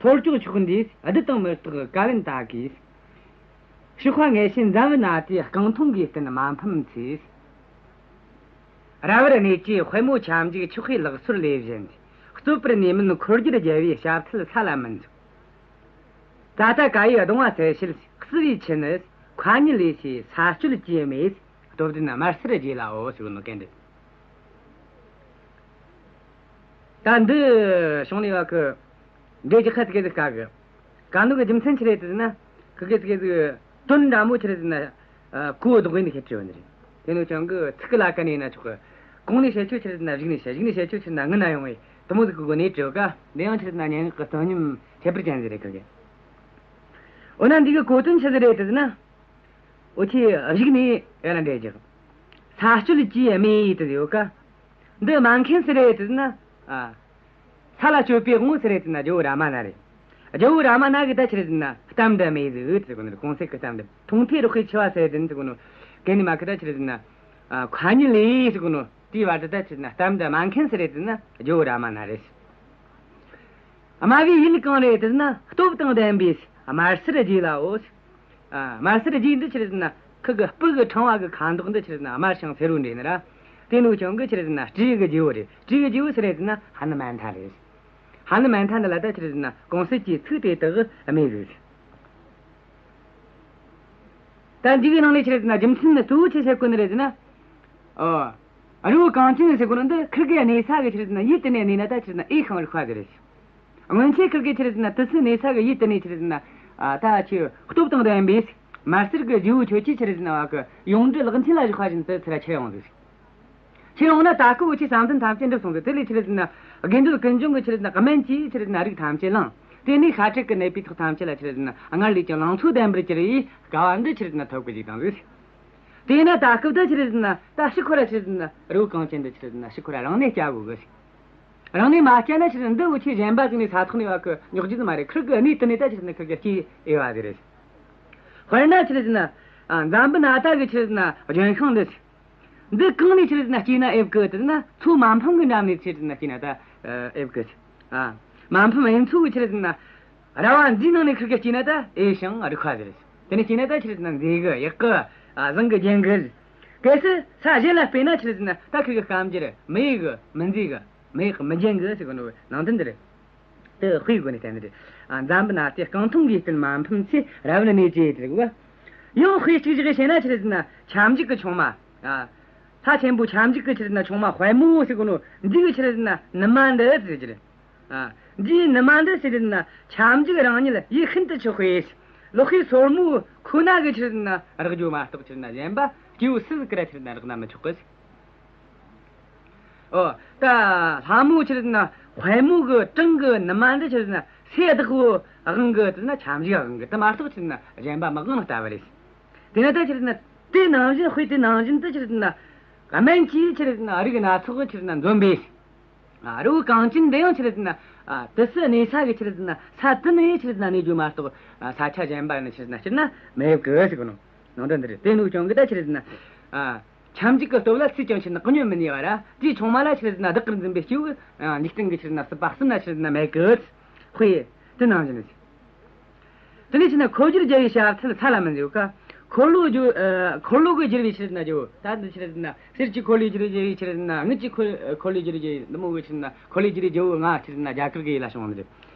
ཐོར་ཅོག་ཕྱོགས་འདིའི་བདུད་དང་མི་རྟག་ཀ་ཝཎ་ད་གིས། གཤོག་པ་ངད་ཤེས་འཛམ་བུ་ན་དེའི་རྐང་འཐུང་གི་རྟེན་མ་ཕམ་ཚེ། རབ་བར་གནས་ཀྱི་དཔལ་མོ་ཁྱབ་འཇུག་མཆོག་གི་ལག་སོར་ལས་བཞིན། རྩོད་པར་ནུས་མིན་འཁོར་རྒྱུར་རྒྱལ་བའི་ཞབས་མཐིལ་ས་ལ་མི་འཛུམ། ད་ལྟ་ཀ་ཡེ་གདོང་བ་གསལ་བྱེད་བསིལ་བའི་ཆུ་ནི། མཁའ་མཉམ་ལས་ཤེས་ས་སྤྱོད་ཀྱི་མེས། སྟོབས་ལྡན་དམར་སེར་རྗེ་ལའོ་ཟེར་གོ་ནོ་གན་འདི། ད་འདི་བྱུང་ནས་བ་གི་འདྲེ་ཅི་ཁ་ཙི་གེ་ཟིག་དཀའ་གི། དཀའ་ནོ་གི་རྒྱུ་མཚན་ཆི་རེད་ཟེར་ན། ཁི་གེ་ཙི་གེ་ཟིག་དོན་འདྲ་མོ་ཆི་རེད་ཟེར་ན། ཨ། གོ་བ་ལྡོག་ཡིན་ནི་ཁྱེད་ཆེ་བ་ནི་རེད། དེ་ནོ་ཅང་གི་ཚིག་གི་ལ་ཀ་ནས་ཡིན་ན་ཆོག་གི། གོང་ནས་བཤད་ཆོག་ཆི་རེད་ཟེར་ན་གཞུག་ནས་བཤད། གཞུག་ནས་བཤད་ཆོག་ཆི་རེད་ཟེར་ན་སྔུན་ན་ཡོང་བའི་དེ་མོ་ཟིག་གི་སྒོ་ནས་བྲིས་ག། འདི་ཡང་ཆི་རེད་ཟེར་ན་སྙན་ངག་གི་དོན་སྙོམས་ཁྱད་པར་ཅན་ཟིག་རེད་ཁི་གེ། འོ་ན་འདི་གི་གོ་དོན་ཆི་ཟིག་རེད་ཟེར་ན། འོ་ཆི་གཞུག་ནས་ཡར་ལ་འདྲེ་རྒྱག། ས་སྤྱོད་ཀྱི་མེས་ཡིས་དེ་ཡོད་ཀ། འདི་མ་མཁན་སུ་རེད་ཟེར་ན། ཨ། ས་ལ་སྤྱོད་པའི་དབང་པོ་སུ་རེད་ཟེར་ན་རྒྱལ་བོ་རཱ་མ་ན་རེད། རྒྱལ་བོ་རཱ་མ་ན་གི་ད་ཆི་རེད་ཟེར་ན་གཏམ་འདི་མེས་ཟིག་ཟེར་གོ་ནོ་རེད། གོང་གསལ་གི་གཏམ་འདི། མཐོང་ཐོས་རིག་པའི་འཆི་བ་སེལ་ལྡན་ཟེར་གོ་ནོ། གན་ནི་མ་གི་ད་ཆི་རེད་ཟེར་ན། ཨ། མཁའ་མཉམ་ལས་ཟེར་གོ་ནོ་དེའི་བར་དུ་ད་ཆི་རེད་ཟེར་ན་གཏམ་འདི་མ་མཁན་སུ་རེད་ཟེར་ན་རྒྱལ་བོ་རཱ་མ་ན་རེད། སྨྲ་བའི་ཡུལ་གང་རེད་ཟེར་ན་སྟོབས་དང་ལྡན་པའི་དམར་སེར་རྗེ་ལའོ། ཨ། དམར་སེར་རྗེ་འདི་ཆི་རེད་ཟེར་ན་ཁི་གི་སྤུ་གི་ཕྲེང་བ་གི་ཁ་མདོག་འདི་ཆི་རེད་ཟེར་ན་དམར་ཞིང་སེར་བོ་འདྲེས་ནི་ར། དེ་ནོ་ཅང་གི་ཆི་རེད་ཟེར་ན་སྤྲེའུ་གི་རྗེ་བོ་རེད། སྤྲེའུ་གི་རྗེ་བོ་སུ་རེད་ཟེར་ན་ཧ་ནུ་མན་ཐ་རེད། ཧ་ནུ་མན་ཐ་འདི་ལ་ད་ཆི་རེད་ཟེར་ན་གོང་གསལ་གྱི་ཚིག་དེ་དག་གི་མེས་ཟིག། ད་འདི་གི་ནང་ནས་ཆི་རེད་ཟེར་ན་རྒྱུ་མཚན་ནི་གཙོ་བོ་ཆི་བཤད་གོ་ནི་རེད་ཟེར་ན། ཨོ། རི་བོ་གངས་ཅན་ཟེར་གོ་ནོ་འདི་ཁིར་གེ་གནས་ས་གི་ཆི་རེད་ཟེར་ན་ཡུལ་དེ་ནས་གནས་ན་ད་ཆི་རེད་ཟེར་ན་འོས་ཤིང་རིག་པ་ཟིག་རེད། སྔོན་ཆད་ཁིར་གེ་ཆི་རེད་ཟེར་ན་དུས་སུ་གནས་ས་གི་ཡུལ་དེ་ནས་ཆི་རེད་ཟེར་ན། ཨ། ད་ཆི་སྟོབས་དང་ལྡན་པའི་དམར་སེར་གི་རྗེ་བོ་ཁྱོད་ཀྱིས་ཆི་རེད་ཟེར་ན་བ་གི་ཡོངས་འདྲིས་ལག་མཐིལ་ལ་བཞག་པ་བཞིན་དུ་ཚུར་ཁྱེར་ཡོང་ཟིག། ཁྱེར་ཡོང་ན་ད་སྐབས་འུ་ཆོས་བསམ་དོན་ཐམས་ཅད་འགྲུབ་སོང་ཟིག། དེ་ལས་ཆི་རེད་ཟེར་ན་དགེ་འདུན་ཀུན་འབྱུང་གི་ཆི་རེད་ཟེར་ན་སྨན་གྱིས་ཆི་རེད་ཟེར་ན་རིགས་ཐམས་ཅད་བླངས། དེ་ནས་ཤ་ཁྲག་གི་ནད་པའི་ཚོགས་ཐམས་ཅད་ལ་ཆི་རེད་ཟེར་ན་སྔར་ལས་ཀྱང་ལང་ཚོ་ལྡན་པར་གྱུར་བའི་དགའ་བ་འདི་ཆི་རེད་ཟེར་ན་ཐོབ་གི་བཅུག་བཏང་ཟིག། དེས་ན་ད་སྐབས་ད་ཆི་རེད་ཟེར་ན་ད་ཕྱིར་འཁོར་ར་ཆི་རེད་ཟེར་ན་རི་བོ་གངས་ཅན་འདི་ཆི་རེད་ཟེར་ན་ཕྱིར་འཁོར་ར་རང་གནས་སྐྱེལ་དགོས་གི། རང་གནས་མ་སྐྱེལ་ན་ཆི་རེད་ཟེར་ན་འདི་འུ་ཆོས་གཞན་པ་ཟིག་ནས་ས་ཐོག་ནས་བ་གི་རྙོག་རྒྱུ་ཟིག་མ་རེད། ཁིར་གི་གནས་དེ་ནས་ད་ཆི་རེད་ཟེར་ན་ཁིར་གི་སྐྱེ་འོས་པ་ཟིག་རེད། དཔེར་ན་ཆི་རེད་ཟེར་ན། ཨ། འཛམ་བུ་ན་ད་གི་ཆི་རེད་ཟེར་ན་ལྗོན་ཤིང་འདི། འདི་གང་ནས་ཆི་རེད་ཟེར་ན་སྐྱེས་ན་ཨེ་བོ་གི་ཟེར་ན་མཚོ་མ་ཕམ་གི་འགྲམ་ནས་ཆི་རེད་ཟེར་ན་སྐྱེས་ན་ད་ཨེ་བོ་གི། ཨ། མ་ཕམ་གཡུ་མཚོ་གི་ཆི་རེད་ཟེར་ན་ར་བ་འདིའི་ནང་ནས་ཁིར་གི་སྐྱེས་ན་ད་འོས་ཤིང་རིག་པ་ཟིག་རེད། དེ་ནས་སྐྱེས་ན་ད་ཆི་རེད་ཟེར་ན་མཛེས་གི་ཡག་གི། ཨ། བཟང་གི་ལྗང་གི། གལ་སྲིད་ས་གཞན་ལ་སྤོས་ན་ཆི་རེད་ཟེར་ན་ད་ཁིར་གི་སྐམ་རྒྱུ་རེད། མི་ཡག་གི། མི་མཛེས་གི། མི་ཡག་མི་ལྗང་གི་ཟེར་གོ་ནོ་ནང་དོན་འདི་རེད། དེ་དཔེའི་སྒོ་ནས་བསྟན་ནི་རེད། ཨ། འཛམ་བུ་ན་སྟེ་རྐང་འཐུང་གི་རྟེན་མ་ཕམ་ཚེ། རབ་བར་གནས་ཀྱི་དེ་རིགས་པ། ཡང་དཔེ་གཅིག་ཅིག་བཤད་ན་ཆི་རེད་ཟེར་ན་ཁྱབ་འཇུག་གི་ཆུང་མ། ཨ། ལྷ་ཆེན་པོ་ཁྱབ་འཇུག་གི་ཆི་རེད་ཟེར་ན་ཆུང་མ་དཔལ་མོ་ཟེར་གོ་ནོ་འདི་གི་ཆི་རེད་ཟེར་ན་ནུ་མ་འདི་ཟེར་གྱི་རེད། ཨ། འདིའི་ནུ་མ་འདི་ཆི་རེད་ཟེར་ན་ཁྱབ་འཇུག་རང་ཉིད་ཡིད་ཤིན་ཏུ་ཆགས་པས། ལག་པའི་སོར་མོ་ཁོ་ན་གི་ཆི་རེད་ཟེར་ན་རེག་རྒྱུ་མ་གཏོགས་ཆི་རེད་ཟེར་ན་གཞན་པ་སྐྱེ་བོ་སུ་ཟིག་གིས་ར་ཆི་རེད་ཟེར་ན་རེག་ན་མི་ཆོག་གི། ཨོ། ད་ལྷ་མོ་ཆི་རེད་ཟེར་ན་དཔལ་མོ་གི་བྲང་གི་ནུ་མ་འདི་ཆི་རེད་ཟེར་ན་སའི་བདག་པོ་དབང་གི་དེ་ན་ཁྱབ་འཇུག་དབང་གི་དེ་མ་གཏོགས་ཆི་རེད་ཟེར་ན་གཞན་པ་མི་དབང་ལ་ལྟ་བུ་རེད། དེ་ན་ད་ཆི་རེད་ཟེར་ན་དེ་ནང་བཞིན་དཔེ་དེ་ནང་བཞིན་དུ་ཆི་རེད་ཟེར་ན་སྨན་གྱིས་ཆི་རེད་ཟེར་ན་རིགས་སྣ་ཚོགས་ཆི་རེད་ཟེར་ན་འཛོམས་པས། ཨ། རི་བོ་གངས་ཅན་འདི་ཡང་ཆི་རེད་ཟེར་ན། ཨ། དུས་སུ་གནས་ས་གི་ཆི་རེད་ཟེར་ན་ས་དེ་ནས་ཆི་རེད་ཟེར་ན་གནས་རྒྱུ་མ་གཏོགས། ཨ། ས་ཆ་གཞན་པ་ནས་ཆི་རེད་ཟེར་ན་སྐྱེས་ན་མི་ཡག་གི་ཟེར་གོ་ནོ་ནང་དོན་འདི་རེད། དེ་ནོ་ཅང་གི་ད་ཆི་རེད་ཟེར་ན། ཨ། ཁྱབ་འཇུག་གི་སྟོབས་ལ་སུས་ཀྱང་ཆི་རེད་ཟེར་ན་ཉོན་མི་ཉེས་པ་ར། དེའི་ཆུང་མ་ལ་ཆི་རེད་ཟེར་ན་བདག་གིར་འཛིན་པའི་སྐྱེ་བོ། ཨ། འཇིག་རྟེན་གི་ཆི་རེད་ཟེར་ན་སྲིད་པ་གསུམ་ན་ཆི་རེད་ཟེར་ན་མི་ཡག་གི། དཔེ་དེ་ནང་བཞིན་རེད། དེ་ནས་ཆི་རེད་ཟེར་ན་འཁོར་སྒྱུར་རྒྱལ་བའི་ཞབས་མཐིལ་ས་ལ་མི་འཛུམ་ཀ། འཁོར་ལོ་སྒྱུར། ཨ། འཁོར་ལོ་གི་སྒྱུར་བའི་ཆི་རེད་ཟེར་ན་རྒྱལ་བོ། ད་འདི་ཆི་རེད་ཟེར་ན་གསེར་གྱི་འཁོར་ལོས་སྒྱུར་བའི་རྒྱལ་བོ་ཆི་རེད་ཟེར་ན། དངུལ་གྱི་འཁོར། འཁོར་ལོས་སྒྱུར་བའི་རྒྱལ་བོ་འདི་མོ་གི་ཆི་རེད་ཟེར་ན་འཁོར་ལོས་སྒྱུར་བའི་རྒྱལ་བོ་ལྔ་ཆི་རེད་ཟེར་ན་རྒྱ་གར་གི་ཡུལ་ལ་བྱུང་བ་རེད།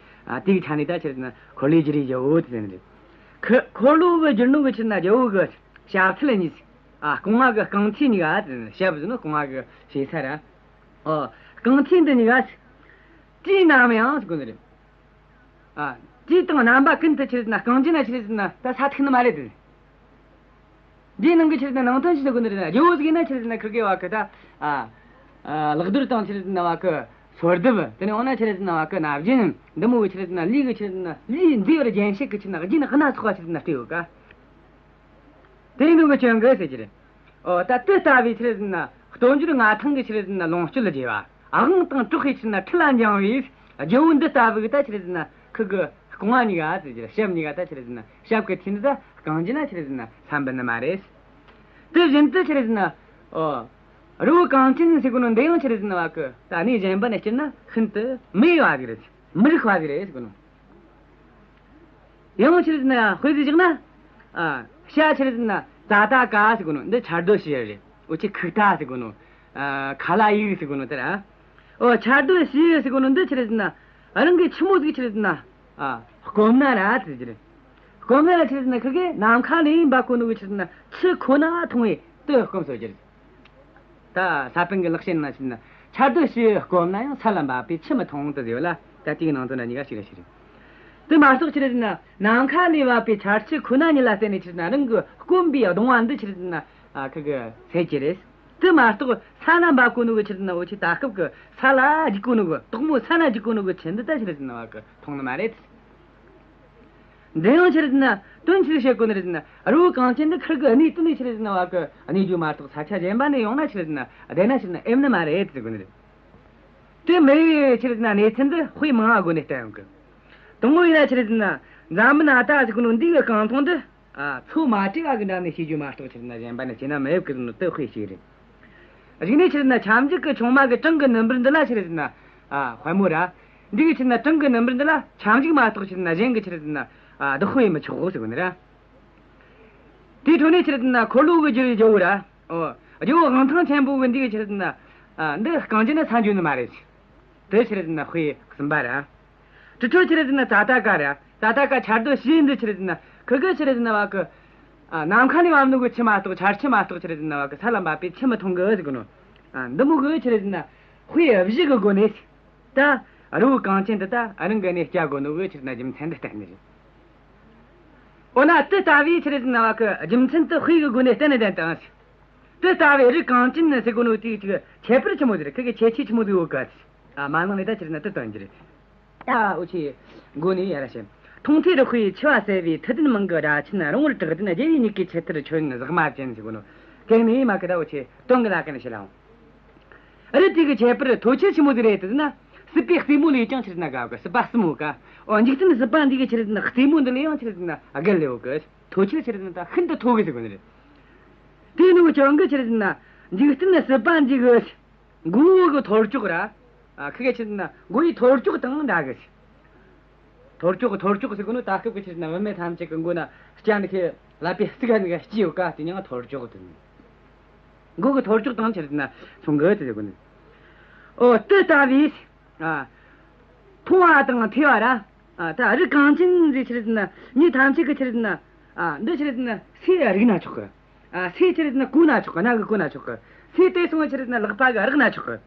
ཨ། དེའི་ཆ་ནས་ད་ཆི་རེད་ཟེར་ན་འཁོར་ལོས་སྒྱུར་བའི་རྒྱལ་བོ་དེ་ཟེར་ནི་རེད། ཁི། འཁོར་ལོ་གི་སྒྱུར་ནོ་གི་ཆི་རེད་ཟེར་ན་རྒྱལ་བོ་གི་ཞབས་མཐིལ་གཉིས། ཨ། རྐང་བ་གི་རྐང་མཐིལ་གཉིས་ཀ་དེ་ཟེར་ནི། ཞབས་ཟེར་ནོ་རྐང་བ་གི་ཞེ་ས་ར། ཨོ། རྐང་མཐིལ་འདི་གཉིས་ཀ་དུས་ནམ་ཡང་ཟེར་གོ་ནི་རེད། ཨ། དུས་དང་རྣམ་པ་ཀུན་ཏུ་ཆི་རེད་ཟེར་ན་རྐང་རྗེས་ན་ཆི་རེད་ཟེར་ན་ད་ས་ཐིག་ནི་མ་རེད་དེ། འདིའི་ནང་གི་ཆི་རེད་ཟེར་ན་ནང་དོན་ཆི་ཟེར་གོ་ནི་རེད་ན། རྒྱལ་བོ་ཟིག་ཡིན་ན་ཆི་རེད་ཟེར་ན་ཁིར་གེ་བ་གི་ད། ཨ། ཨ། ལག་རྡོར་དང་ཆི་རེད་ཟེར་ན་བ་གི་ འཚོ་བདུད། དེ་ནས་འོ་ན་ཆི་རེད་ཟེར་ན་བ་གི་ན་བརྒྱན། འདི་མོ་གི་ཆི་རེད་ཟེར་ན་ལུས་གི་ཆི་རེད་ཟེར་ན་ལུས་མཛེས་པར་བརྒྱན་བྱེད་གི་ཆི་རེད་ཟེར་ན་རྒྱན་སྣ་ཚོགས་པ་ཆི་རེད་ཟེར་ན་སྤྲས་ཡོད་ཀ། དེ་ཡིན་ནོ་གི་རྐྱེན་གིས་ཟེར་གྱི་རེད། ཨོ་ད་དེ་ལྟ་བུའི་ཆི་རེད་ཟེར་ན་སྟོབས་འབྱོར་མངའ་ཐང་གི་ཆི་རེད་ཟེར་ན་ལོངས་སྤྱོད་རྒྱས་པ། དབང་དང་གྲོགས་ཀྱི་ཆི་རེད་ཟེར་ན་ཁྲི་ལ་འགྱིང་བའི་རྒྱལ་པོ་འདི་ལྟ་བུ་གི་ད་ཆི་རེད་ཟེར་ན་ཁུ་གི་སྐུ་ངོ་གཉིས་ཀ་ཟེར་གྱི་རེད། ཞབས་གཉིས་ཀ་ད་ཆི་རེད་ཟེར་ན་ཞབས་ཀྱི་མཐིལ་འདི་ད་རྐང་རྗེས་ན་ཆི་རེད་ཟེར་ན་ས་འབུད་ནི་མ་རེད། དེ་བཞིན་དུ་ཆི་རེད་ཟེར་ན། ཨོ། རི་བོ་གངས་ཅན་ཟེར་གོ་ནོ་འདི་ཡང་ཆི་རེད་ཟེར་ན་བ་གི་ད་གནས་གཞན་པ་ནས་བསྐྱུར་ན་ཤིན་ཏུ་མི་དབྱེ་བ་ཟིག་རེད། མི་རིགས་པ་ཟིག་རེད་ཟེར་གོ་ནོ། ཡང་ཆི་རེད་ཟེར་ན་དཔེ་ཟིག་བཞག་ན། ཨ། བྱ་ཆི་རེད་ཟེར་ན་ཙ་ཏ་ཀ་ཟེར་གོ་ནོ་འདི་ཆར་སྡོད་བྱེད་རེད། འུ་ཆོས་ཁུག་རྟ་ཟེར་གོ་ནོ། ཨ། ཁ་ལ་ཡིག་ཟེར་གོ་ནོ་དེ་ར། ཨོ་ཆར་སྡོད་བྱེད་ཟེར་གོ་ནོ་འདི་ཆི་རེད་ཟེར་ན་རང་གི་ཆི་མོ་ཟིག་ཆི་རེད་ཟེར་ན། ཨ། སྐོམ་ན་ར་ཟེར་གྱི་རེད། སྐོམ་ན་ར་ཆི་རེད་ཟེར་ན་ཁུ་གེ་ནམ་མཁའ་ལས་འབབ་གོ་ནོ་གི་ཆི་རེད་ཟེར་ན་ཆུ་ཁོ་ན་འཐུང་བས་དེ་སྐོམ་གསོ་རྒྱུ་རེད། ད་ས་པཎ་གྱི་ལེགས་བཤད་ནང་ཆི་རེད་ཟེར་ན་ཆར་སྡོད་བྱེད་སྐོམ་ན་ཡང་ས་ལ་འབབ་པའི་ཆུ་མི་འཐུང་དེ་ཟེར་ཡོད་ལ། ད་དེའི་ནང་དོན་ན་གཉིས་ཀ་ཞིག་རེད་ཞིག་རེད། དེ་མ་གཏོགས་ཆི་རེད་ཟེར་ན་ནམ་མཁའ་ལས་བབས་པའི་ཆར་ཆུ་ཁོ་ན་ཉིད་ལ་བརྟེན་ནས་ཆི་རེད་ཟེར་ན་རང་གི་སྐོམ་པའི་གདུང་བ་འདི་ཆི་རེད་ཟེར་ན་ཨ་ཁུ་གེ་སེལ་གྱི་རེད། དེ་མ་གཏོགས་ས་ན་འབབ་གོ་ནོ་གི་ཆི་རེད་ཟེར་ན་འུ་ཆོས་ད་སྐབས་ཀྱི་ས་ལ་རྒྱུག་གོ་ནོ་གི་དོག་མོ་ས་ན་རྒྱུག་གོ་ནོ་གི་ཆུ་འདི་ད་ཆི་རེད་ཟེར་ན་བ་གི་འཐུང་ནི་མ་རེད། འདི་ཡང་ཆི་རེད་ཟེར་ན་དོན་ཆི་ཟིག་བཤད་གོ་ནི་རེད་ཟེར་ན་རི་བོ་གངས་ཅན་འདི་ཁུར་གི་གནས་དེ་ནས་ཆི་རེད་ཟེར་ན་བ་གི་གནས་རྒྱུ་མ་གཏོགས་ས་ཆ་གཞན་པ་ནས་ཡོང་ན་ཆི་རེད་ཟེར་ན་བསྡད་ན་ཆི་རེད་ཟེར་ན་ཨེ་ནི་མ་རེད་ཟེར་གོ་ནི་རེད། དེ་མི་ཡི་ཆི་རེད་ཟེར་ན་གནས་ཚུལ་འདི་དཔེ་མང་བ་སྒོ་ནས་བསྟན་ཡོང་གི། དང་པོ་ཡིན་ན་ཆི་རེད་ཟེར་ན་འཛམ་བུ་གླིང་ད་ཟེར་གོ་ནོ་འདི་གི་རྐང་འཐུང་འདི། ཨ། ཚོ་མ་བྲལ་བ་གི་འགྲམ་ནས་བྱེད་རྒྱུ་མ་གཏོགས་ཆི་རེད་ཟེར་ན་གཞན་པ་ནས་བྱེད་ན་མི་འོས་གི་ཟེར་ནོ་དེ་དཔེ་ཞིག་རེད། གཞུག་ནས་ཆི་རེད་ཟེར་ན་ཁྱབ་འཇུག་གི་ཆུང་མ་གི་གྲངས་ཀྱི་ནུ་འབུར་འདི་ལ་ཆི་རེད་ཟེར་ན། ཨ། དཔལ་མོ་ར། འདི་གི་ཆི་རེད་ཟེར་ན་གྲངས་ཀྱི་ནུ་འབུར་འདི་ལ་ཁྱབ་འཇུག་མ་གཏོགས་ཆི་རེད་ཟེར་ན་གཞན་གི་ཆི་རེད་ཟེར་ན། ཨ། བདག་པོ་ཡེ་མི་ཆོག་གོ་ཟེར་གོ་ནི་ར། དེའི་ཁྲོད་ནས་ཆི་རེད་ཟེར་ན་འཁོར་ལོ་གི་རྒྱུ་བའི་རྒྱལ་པོ་ར། ཨོ། རྒྱལ་པོ་དབང་ཐང་ཆེན་པོ་གི་འདི་གི་ཆི་རེད་ཟེར་ན། ཨ། འདི་རྐང་རྗེས་ན་ས་འགྱོ་ནི་མ་རེད། དེ་ཆི་རེད་ཟེར་ན་དཔེ་གསུམ་པ་ར། དྲུག་ཐོ་ཆི་རེད་ཟེར་ན་ཙ་ཏ་ཀ་ར། ཙ་ཏ་ཀ་ཆར་སྡོད་བྱེད་འདི་ཆི་རེད་ཟེར་ན་ཁུ་གེ་ཆི་རེད་ཟེར་ན་བ་གི། ཨ། ནམ་མཁའ་ནས་བབས་ནོ་གི་ཆུ་མ་གཏོགས་ཆར་ཆུ་མ་གཏོགས་ཆི་རེད་ཟེར་ན་བ་གི་ས་ལ་འབབ་པའི་ཆུ་མི་འཐུང་གི་ཟེར་གོ་ནོ། ཨ། འདི་མོ་གི་ཆི་རེད་ཟེར་ན་དཔེ་བཞི་གི་སྒོ་ནས། ད་རི་བོ་གངས་ཅན་འདི་ད་རང་གི་གནས་བསྐྱལ་དགོས་ནོ་གི་ཆི་རེད་ཟེར་ན་རྒྱུ་མཚན་འདི་བསྟན་ནི་རེད། འོ་ན་དེ་ལྟ་བུའི་ཆི་རེད་ཟེར་ན་བ་གི་རྒྱུ་མཚན་དེ་དཔེ་གི་སྒོ་ནས་བསྟན་ནས་བསྟན་དང་། དེ་ལྟ་བུའི་རི་གངས་ཅན་ནི་ཟེར་གོ་ནོ་དེའི་ཅིག་ཁྱད་པར་ཆི་མོ་ཟིག་རེད། ཁུ་གེ་ཁྱད་ཆོས་ཆི་མོ་ཟིག་ཡོད་གི། ཨ། མ་ནང་ནས་ད་ཆི་རེད་ཟེར་ན་དེ་སྟོན་རྒྱུ་རེད། ད་འུ་ཆོས་མགོ་ནས་ཡར་ར་བཤད། མཐོང་ཐོས་རིག་པའི་འཆི་བ་སེལ་བའི། མཐུ་ལྡན་མིང་གི་སྒྲ་ཆེན་རིང་བོར་གྲགས་ལྡན། རྒྱལ་བའི་མྱུ་གུའི་ཆུ་གཏེར་ཁྱོན་ཟག་མ་ཅན་ཟེར་གོ་ནོ། གན་ནས་མ་གི་ད་འུ་ཆོས་དོན་གི་ལ་ཀ་ནས་བཤད་ལ་འོང་། རི་དེ་གི་ཁྱད་པར་མཐོ་ཆེ་ཆི་མོ་ཟིག་རེད་ཟེར་ན། སྲིད་པའི་རྩེ་མོ་ལས་ཀྱང་ཆི་རེད་ཟེར་ན་དགའ་གི། སྲིད་པ་གསུམ་ཡོད་ཀ། འོ། འཇིག་རྟེན་སྲིད་པ་འདི་གི་ཆི་རེད་ཟེར་ན་རྩེ་མོ་འདི་ལས་ཡང་ཆི་རེད་ཟེར་ན་བརྒལ་ལས་ཡོད་གི། མཐོ་ཆེ་ཆི་རེད་ཟེར་ན་ད་ཤིན་ཏུ་མཐོ་གི་ཟེར་གོ་ནི་རེད། དེ་ནི་ཀྱང་གི་ཆི་རེད་ཟེར་ན་འཇིག་རྟེན་སྲིད་པ་འདི་གི་མགོ་བོ་གི་ཐོར་ཅོག་ར། ཨ། ཁུ་གེ་ཆི་རེད་ཟེར་ན་མགོ་ཡི་ཐོར་ཅོག་དང་འདྲ་གི། ཐོར་ཅོག་ཐོར་ཅོག་ཟེར་གོ་ནོ་ད་སྐབས་ཀྱི་ཆི་རེད་ཟེར་ན་བུད་མེད་ཐམས་ཅད་ཀྱི་མགོ་ན་སྐྱ་འདི་ཁའི་ཀླད་པའི་གཙུག་ག་འདི་ག་སྐྱེས་ཡོད་ཀ། དེ་མྱིང་ཐོར་ཅོག་དེ། མགོ་གི་ཐོར་ཅོག་དང་ཆི་རེད་ཟེར་ན་མཚུངས་གི་ཟེར་གོ་ནི། ཨོ། དེ་ལྟ་བུའི། ཨ། མཐོང་བ་དང་ཐོས་པ་ར། ཨ། ད་རི་གངས་ཅན་ཟེར་ཆི་རེད་ཟེར་ན་མྱི་ཐམས་ཅད་ཀྱི་ཆི་རེད་ཟེར་ན། ཨ། འདི་ཆི་རེད་ཟེར་ན་སོས་རིག་ན་ཆོག་གི། ཨ། སོས་ཆི་རེད་ཟེར་ན་གོས་ན་ཆོག་གི། སྣ་གིས་གོས་ན་ཆོག་གི། སོས་དེ་སོང་ཆི་རེད་ཟེར་ན་ལག་པ་གིས་རེག་ན་ཆོག་གི།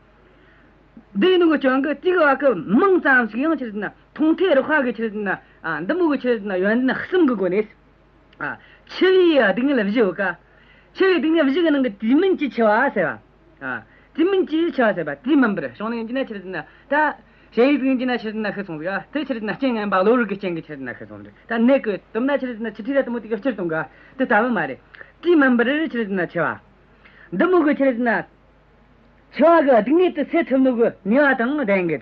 འདི་ནི་གི་ཀྱང་གི་དེ་གི་བ་གི་མིང་ཙམ་ཞིག་ཡང་ཆི་རེད་ཟེར་ན་མཐོང་ཐོས་རེག་པ་གི་ཆི་རེད་ཟེར་ན། ཨ། འདི་མོ་གི་ཆི་རེད་ཟེར་ན་ཡོན་ཏན་གསུམ་གི་སྒོ་ནས། ཨ། འཆི་བའི་སྡུག་བསྔལ་བཞི་ཡོད་ཀ། འཆི་བའི་སྡུག་བསྔལ་བཞི་གི་ནང་གི་དུས་མིན་གྱི་འཆི་བ་ཟེར་བ། ཨ། དུས་མིན་གྱི་འཆི་བ་ཟེར་བ་དུས་མིན་པར་བྱུང་ནས་ཡིན་གྱི་ན་ཆི་རེད་ཟེར་ན་ད། ཞལ་ཡིད་ཡིན་གྱི་ན་ཆི་རེད་ཟེར་ན་ཤི་སོང་ཟིག། ཨ། དེ་ཆི་རེད་ཟེར་ན་རྐྱེན་ངན་པ་གློ་བུར་གྱི་རྐྱེན་གྱིས་ཆི་རེད་ཟེར་ན་ཤི་སོང་ཟིག། ད་ནད་གི་དུམ་ན་ཆི་རེད་ཟེར་ན་འཆི་ཁྲིད་ར་དེ་མོ་དེ་གི་སྤྱིར་བཏང་གི། དེ་ལྟ་བུ་མ་རེད། དུས་མིན་པར་ཆི་རེད་ཟེར་ན་འཆི་བ། འདི་མོ་གི་ཆི་རེད་ཟེར་ན། འཆི་བ་གི་སྡུག་བསྔལ་དེ་སེལ་ཐུབ་ནོ་གི་ནུས་པ་དང་ལྡན་གི།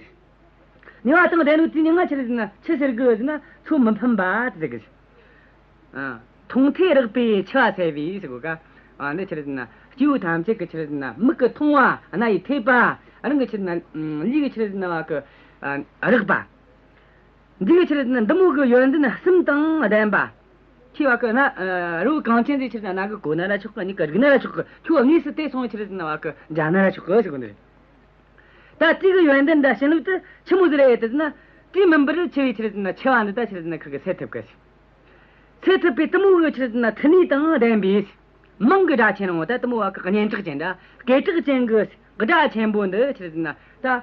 ནུས་པ་དང་ལྡན་ནོ་དེའི་མྱིང་ང་ཆི་རེད་ཟེར་ན་ཆི་ཟེར་གི་ཟེར་ན་ཚུལ་མི་ཕམ་པ་དེ་ཟེར་གི། ཨ། མཐོང་ཐོས་རེག་པའི་འཆི་བ་སེལ་བའི་ཟེར་གོ་ཀ། ཨ། འདི་ཆི་རེད་ཟེར་ན་སྐྱེ་བོ་ཐམས་ཅད་ཀྱི་ཆི་རེད་ཟེར་ན་མིག་གིས་མཐོང་བ། རྣ་ཡིས་ཐོས་པ། རང་གི་ཆི་རེད་ཟེར་ན་ལུས་ཀྱིས་ཆི་རེད་ཟེར་ན་བ་གི། ཨ། རེག་པ། འདི་གི་ཆི་རེད་ཟེར་ན་འདི་མོ་གི་ཡོན་ཏན་གསུམ་དང་ལྡན་པ། ཁྱེད་བ་གི་ན། ཨ། རི་བོ་གངས་ཅན་ཟེར་ཆི་རེད་ཟེར་ན་སྣ་གིས་གོས་ན་ར་ཆོག་གི། མྱིག་གིས་རིག་ན་ར་ཆོག་གི། ཁྱོད་དངོས་སུ་དེ་སོང་ཆི་རེད་ཟེར་ན་བ་གི་མཇལ་ན་ར་ཆོག་གི་ཟེར་གོ་ནི་རེད། ད་དེ་གི་ཡོན་ཏན་འདྲ་བྱིན་རླབས་དེ་ཆི་མོ་ཟིག་རེད་ཟེར་ན། དུས་མིན་པར་འཆི་བའི་ཆི་རེད་ཟེར་ན་འཆི་བ་འདི་ད་ཆི་རེད་ཟེར་ན་ཁུ་གེས་སེལ་ཐུབ་གི། སེལ་ཐུབ་པའི་དེ་མོ་གི་ཆི་རེད་ཟེར་ན་མཐུ་ནུས་དང་ལྡན་པའི། མིང་གི་སྒྲ་ཆེན་རིང་བོ་ད་དེ་མོ་བ་གི་སྙན་གྲགས་ཅན་འདྲ། སྐད་གྲགས་ཅན་གི་སྒྲ་ཆེན་པོ་འདི་ཆི་རེད་ཟེར་ན་ད།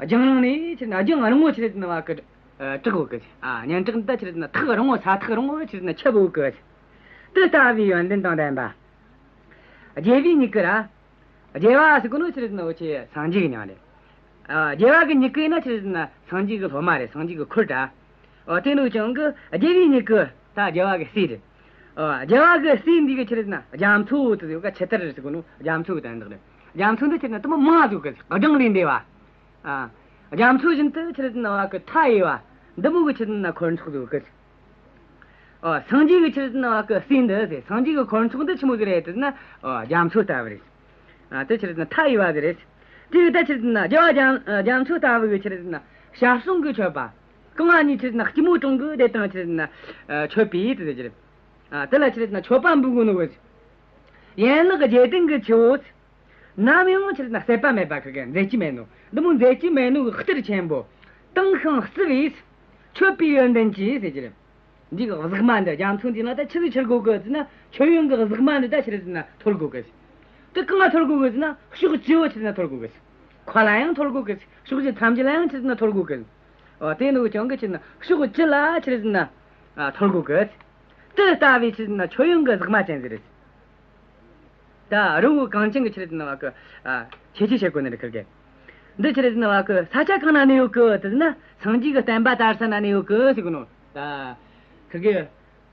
རྒྱང་རིང་ནས་ཆི་རེད་ཟེར་ན་རྒྱང་རིང་བོ་ཆི་རེད་ཟེར་ན་བ་གི། ཨ། གྲགས་ཡོད་གི། ཨ། སྙན་གྲགས་འདི་ད་ཆི་རེད་ཟེར་ན་ཐག་རིང་བོ། ས་ཐག་རིང་བོ་ཆི་རེད་ཟེར་ན་ཁྱབ་ཡོད་གི། དེ་ལྟ་བུའི་ཡོན་ཏན་དང་ལྡན་པ། རྒྱལ་བའི་མྱུ་གུ་ར། རྒྱལ་བ་ཟེར་གོ་ནོ་ཆི་རེད་ཟེར་ན་འུ་ཆོའི་སངས་རྒྱས་ཀྱི་མྱིང་རེད། ཨ། རྒྱལ་བ་གི་མྱུ་གུ་ཡིན་ན་ཆི་རེད་ཟེར་ན་སངས་རྒྱས་གི་སློབ་མ་རེད། སངས་རྒྱས་གི་འཁོར་ད། ཨོ། དེ་ནོ་ཅང་གི་རྒྱལ་བའི་མྱུ་གུ་ད་རྒྱལ་བ་གི་སྲས་རེད། ཨོ། རྒྱལ་བ་གི་སྲས་འདི་གི་ཆི་རེད་ཟེར་ན་རྒྱ་མཚོ་དེ་ཡོད་ཀ། ཆུ་དར་ཟེར་གོ་ནོ་རྒྱ་མཚོ་གི་དོན་དག་རེད། རྒྱ་མཚོ་འདི་ཆི་རེད་ཟེར་ན་དེ་མོ་མང་ཟིག་གི། སྦྲང་ལས་འདས་པ། ཨ། རྒྱ་མཚོ་བཞིན་དུ་ཆི་རེད་ཟེར་ན་བ་གི་མཐའ་ཡས་པ། འདི་མོ་གི་ཆི་རེད་ཟེར་ན་འཁོར་ཚོགས་ཟིག་གི། ཨོ། སངས་རྒྱས་ཀྱི་ཆི་རེད་ཟེར་ན་བ་གི་སྲས་འདི་ཟེར། སངས་རྒྱས་ཀྱི་འཁོར་ཚོགས་འདི་ཆི་མོ་ཟིག་རེད་ཟེར་ན། ཨོ། རྒྱ་མཚོ་ལྟ་བུ་རེད། ཨ། དེ་ཆི་རེད་ཟེར་ན་མཐའ་ཡས་པ་ཟིག་རེད། དེ་ཡོད་ད་ཆི་རེད་ཟེར་ན་རྒྱལ་བ་རྒྱ་རྒྱ་མཚོ་ལྟ་བུ་གི་ཆི་རེད་ཟེར་ན་ཞར་བྱུང་གི་མཆོད་པ། རྐང་བ་གཉིས་ཆི་རེད་ཟེར་ན་སྐྱིལ་མོ་ཀྲུང་གིས་དེ་དང་ཆི་རེད་ཟེར་ན་མཆོད་པའི་དེ་ཟེར་གྱི་རེད། ཨ། དེ་ལ་ཆི་རེད་ཟེར་ན་མཆོད་པ་འབུལ་གོ་ནོ་གི། ཡན་ལག་བརྒྱད་ལྡན་གྱི་ཆུ་བོ། ནམ་ཡང་ཆི་རེད་ཟེར་ན་ཟད་པ་མེད་པ། ཁི་གེ་འཛད་རྒྱུ་མེད་ནོ། འདི་མོ་འཛད་རྒྱུ་མེད་ནོ་གི་གཏེར་ཆེན་པོ། དྭངས་ཤིང་བརྩེ་བས་མཆོད་པའི་ཡོན་ཏན་གྱིས་ཟེར་གྱི་རེད། འདི་གི་གཟེགས་མ་འདི་རྒྱ་མཚོ་འདི་ན་ད་ཆི་ཟིག་འཁྱིལ་དགོས་གི་ཟེར་ན། མཆོད་ཡོན་གྱི་གཟེགས་མ་འདི་ད་ཆི་རེད་ཟེར་ན་འཐོར་དགོས་གི། དེ་གང་ང་འཐོར་དགོས་གི་ཟེར་ན་ཕྱོགས་བཅུ་བོ་ཆི་རེད་ཟེར་ན་འཐོར་དགོས་གི། མཁའ་ལ་ཡང་འཐོར་དགོས་གི། ཕྱོགས་བཅུ་ཐམས་ཅད་ལ་ཡང་ཆི་རེད་ཟེར་ན་འཐོར་དགོས་གི། ཨོ། དེ་ནོ་ཅང་གི་ཆི་རེད་ཟེར་ན་ཕྱོགས་བཅུ་ལ་ཆི་རེད་ཟེར་ན། ཨ། འཐོར་དགོས་གི། དེ་ལྟ་བུའི་ཆི་རེད་ཟེར་ན་མཆོད་ཡོན་གྱི་གཟེགས་མ་ཅན་ཟིག་རེད། ད་རི་བོ་གངས་ཅན་གྱི་ཆི་རེད་ཟེར་ན་བ་གི། ཨ། ཁྱད་ཆོས་བཤད་གོ་ནི་རེད། ཁིར་གེ་འདི་ཆི་རེད་ཟེར་ན་བ་གི་ས་ཆ་གང་ན་གནས་ཡོད་གི་ཟེར་ན། སངས་རྒྱས་ཀྱི་བསྟན་པ་དར་ས་ན་གནས་ཡོད་གི་ཟེར་གོ་ནོ། ད་ཁིར་གེ།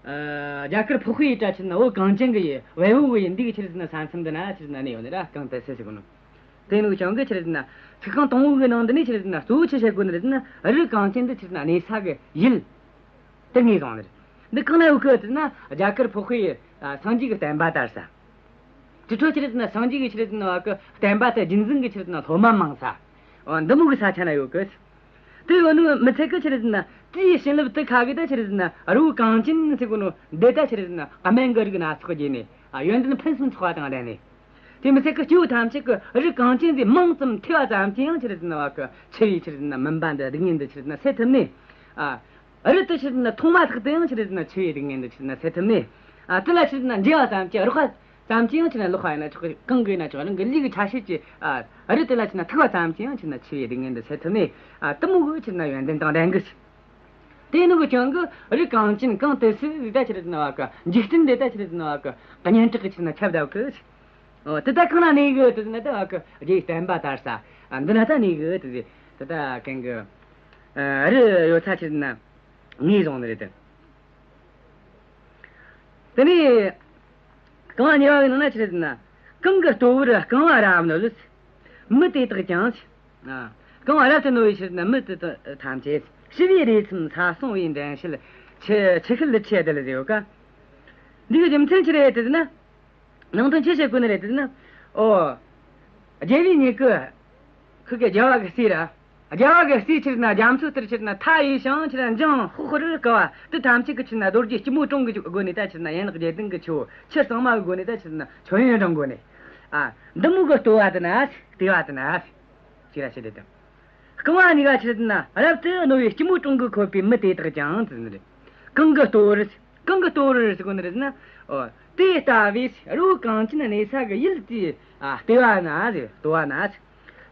ཨ། རྒྱ་གར་འཕགས་པའི་ཡུལ་ད་ཆི་རེད་ཟེར་ན་བོད་གངས་ཅན་གྱི་ཡུལ། བལ་པོ་གི་ཡུལ་འདི་གི་ཆི་རེད་ཟེར་ན་ས་མཚམས་འདི་ན་ཆི་རེད་ཟེར་ན་གནས་ཡོད་ནི་ར། གངས་ཏི་སེ་ཟེར་གོ་ནོ། དེ་ནོ་ཅང་གི་ཆི་རེད་ཟེར་ན་ཚིག་རྐང་དང་པོ་གི་ནང་འདི་ནས་ཆི་རེད་ཟེར་ན་གཙོ་བོ་ཆི་བཤད་གོ་ནི་རེད་ཟེར་ན། རི་གངས་ཅན་འདི་ཆི་རེད་ཟེར་ན་གནས་ས་གི་ཡུལ། དེ་ངོས་བཟུང་ནི་རེད། འདི་གང་ན་ཡོད་གི་ཟེར་ན་རྒྱ་གར་འཕགས་པའི། ཨ། སངས་རྒྱས་ཀྱི་བསྟན་པ་དར་ས། དེ་འཕྲོ་ཆི་རེད་ཟེར་ན་སངས་རྒྱས་ཀྱི་ཆི་རེད་ཟེར་ན་བ་གི་བསྟན་པ་དེ་རྒྱུན་འཛིན་གྱི་ཆི་རེད་ཟེར་ན་སློབ་མ་མང་ས། འོ། འདི་མོ་གི་ས་ཆ་ན་ཡོད་གི། དེ་ཡོད་ནོ་མི་ཚད་གི་ཆི་རེད་ཟེར་ན་དེའི་བྱིན་རླབས་དེ་ཁ་གི་ད་ཆི་རེད་ཟེར་ན་རི་བོ་གངས་ཅན་ཟེར་གོ་ནོ་འདི་ད་ཆི་རེད་ཟེར་ན་སྨན་གྱི་རིགས་སྣ་ཚོགས་རྒྱས་ནས། ཨ། ཡོན་ཏན་ཕུན་སུམ་ཚོགས་པ་དང་ལྡན་ནས། དེ་མི་ཚད་གི་སྐྱེ་བོ་ཐམས་ཅད་ཀྱིས་རི་གངས་ཅན་དེ་མིང་ཙམ་ཐོས་པ་ཙམ་གྱིས་ཡང་ཆི་རེད་ཟེར་ན་བ་གི་འཆི་བའི་ཆི་རེད་ཟེར་ན་མུན་པ་འདི། སྡུག་བསྔལ་འདི་ཆི་རེད་ཟེར་ན་སེལ་ཐུབ་ནས། ཨ། རི་དེ་ཆི་རེད་ཟེར་ན་མཐོང་མ་ཐག་ཏུ་ཡང་ཆི་རེད་ཟེར་ན་འཆི་བའི་སྡུག་བསྔལ་འདི་ཆི་རེད་ཟེར་ན་སེལ་ཐུབ་ནས། ཨ། དེ་ལ་ཆི་རེད་ཟེར་ན་མཇལ་བ་ཙམ་གྱིས། རེག་པ་ཙམ་གྱིས་ཡང་ཆི་རེད་ཟེར་ན། ལག་པ་ཡིན་ན་ཆོག་གི། གང་གིས་ཡིན་ན་ཆོག། རང་གི་ལུས་ཀྱི་ཆ་ཤས་ཀྱིས། ཨ། རི་དེ་ལ་ཆི་རེད་ཟེར་ན་ཐུག་པ་ཙམ་གྱིས་ཡང་ཆི་རེད་ཟེར་ན་འཆི་བའི་སྡུག་བསྔལ་འདི་སེལ་ཐུབ་ནས། ཨ། དེ་མོ་གི་ཆི་རེད་ཟེར་ན་ཡོན་ཏན་དང་ལྡན་གི། དེ་ནོ་གི་ཅང་གི་རི་གངས་ཅན་གངས་ཏི་སེ་ཟིག་ད་ཆི་རེད་ཟེར་ན་བ་གི་འཇིག་རྟེན་འདི་ད་ཆི་རེད་ཟེར་ན་བ་གི་སྙན་གྲགས་ཀྱིས་ཆི་རེད་ཟེར་ན་ཁྱབ་བསྡད་གི། ཨོ། དེ་ད་གང་ན་གནས་གི་དེ་ཟེར་ན་ད་བ་གི་རྒྱལ་བའི་བསྟན་པ་དར་ས། ཨ། འདི་ན་ད་གནས་གི་དེ་ཟེར། དེ་ད་གང་གི། ཨ། རི་ཡོད་ས་ཆི་རེད་ཟེར་ན་ངོས་བཟུང་ནི་རེད་དེ། དེ་ནས་རྐང་པ་གཉིས་པ་གི་ནང་ན་ཆི་རེད་ཟེར་ན། གང་གི་ལྟོ་བར་རྐང་པ་རབ་བསྣོལ། མི་དེ་དག་ཀྱང་། ཨ། རྐང་པ་རབ་ཏུ་བསྣོལ་བའི་ཆི་རེད་ཟེར་ན་མི་དེ་དག་ཐམས་ཅད། ཞི་བའི་རོལ་མཚམས་ས་སྲུང་བའི་འགྲན་བྱེད་ཆུ་ཆུ་ཤེལ་ལི་ཁྲི་རྡུལ་ཟེར་ཡོད་ཀ། འདི་གི་རྒྱུ་མཚན་ཆི་རེད་ཟེར་ན། ནང་དོན་ཆི་བཤད་གོ་ནི་རེད་ཟེར་ན། ཨོ། རྒྱལ་བའི་མྱུ་གུ། ཁུ་གེ་རྒྱལ་བ་གི་སྲས་ར། རྒྱལ་བ་གི་སྲས་ཆི་རེད་ཟེར་ན་རྒྱ་མཚོ་ལྟར་ཆི་རེད་ཟེར་ན་མཐའ་ཡས་ཤིང་ཆི་རེད་ཟེར་ན་འཇང་ཧོ་ཧོ་རུ་དཀར་བ། དེ་ཐམས་ཅད་ཀྱི་ཆི་རེད་ཟེར་ན་རྡོ་རྗེ་སྐྱིལ་མོ་ཀྲུང་གི་སྒོ་ནས་ད་ཆི་རེད་ཟེར་ན་ཡན་ལག་བརྒྱད་ལྡན་གྱི་ཆུ་བོ། ཆུ་གཙང་མ་གི་སྒོ་ནས་ད་ཆི་རེད་ཟེར་ན་མཆོད་ཡོན་དང་སྒོ་ནས། ཨ། འདི་མོ་གི་ལྟོ་བ་དེ་ན། ལྟོ་བ་དེ་ན། ཅི་ར་ཞེས་དེ་དང་། རྐང་པ་གཉིས་ཀ་ཆི་རེད་ཟེར་ན་རབ་ཏུ་བསྣོལ་བའི་སྐྱིལ་མོ་ཀྲུང་གིས་ཁོབ་པའི་མི་དེ་དག་ཀྱང་ཟེར་ནི་རེད། གང་གི་ལྟོ་བར། གང་གི་ལྟོ་བར་ཟེར་གོ་ནི་རེད་ཟེར་ན། ཨོ། དེ་ལྟ་བུའི་རི་བོ་གངས་ཅན་གནས་ས་གི་ཡུལ་དེའི། ཨ། ལྟོ་བ་ན་ཟེར། ལྟོ་བ་ན་ཟེར།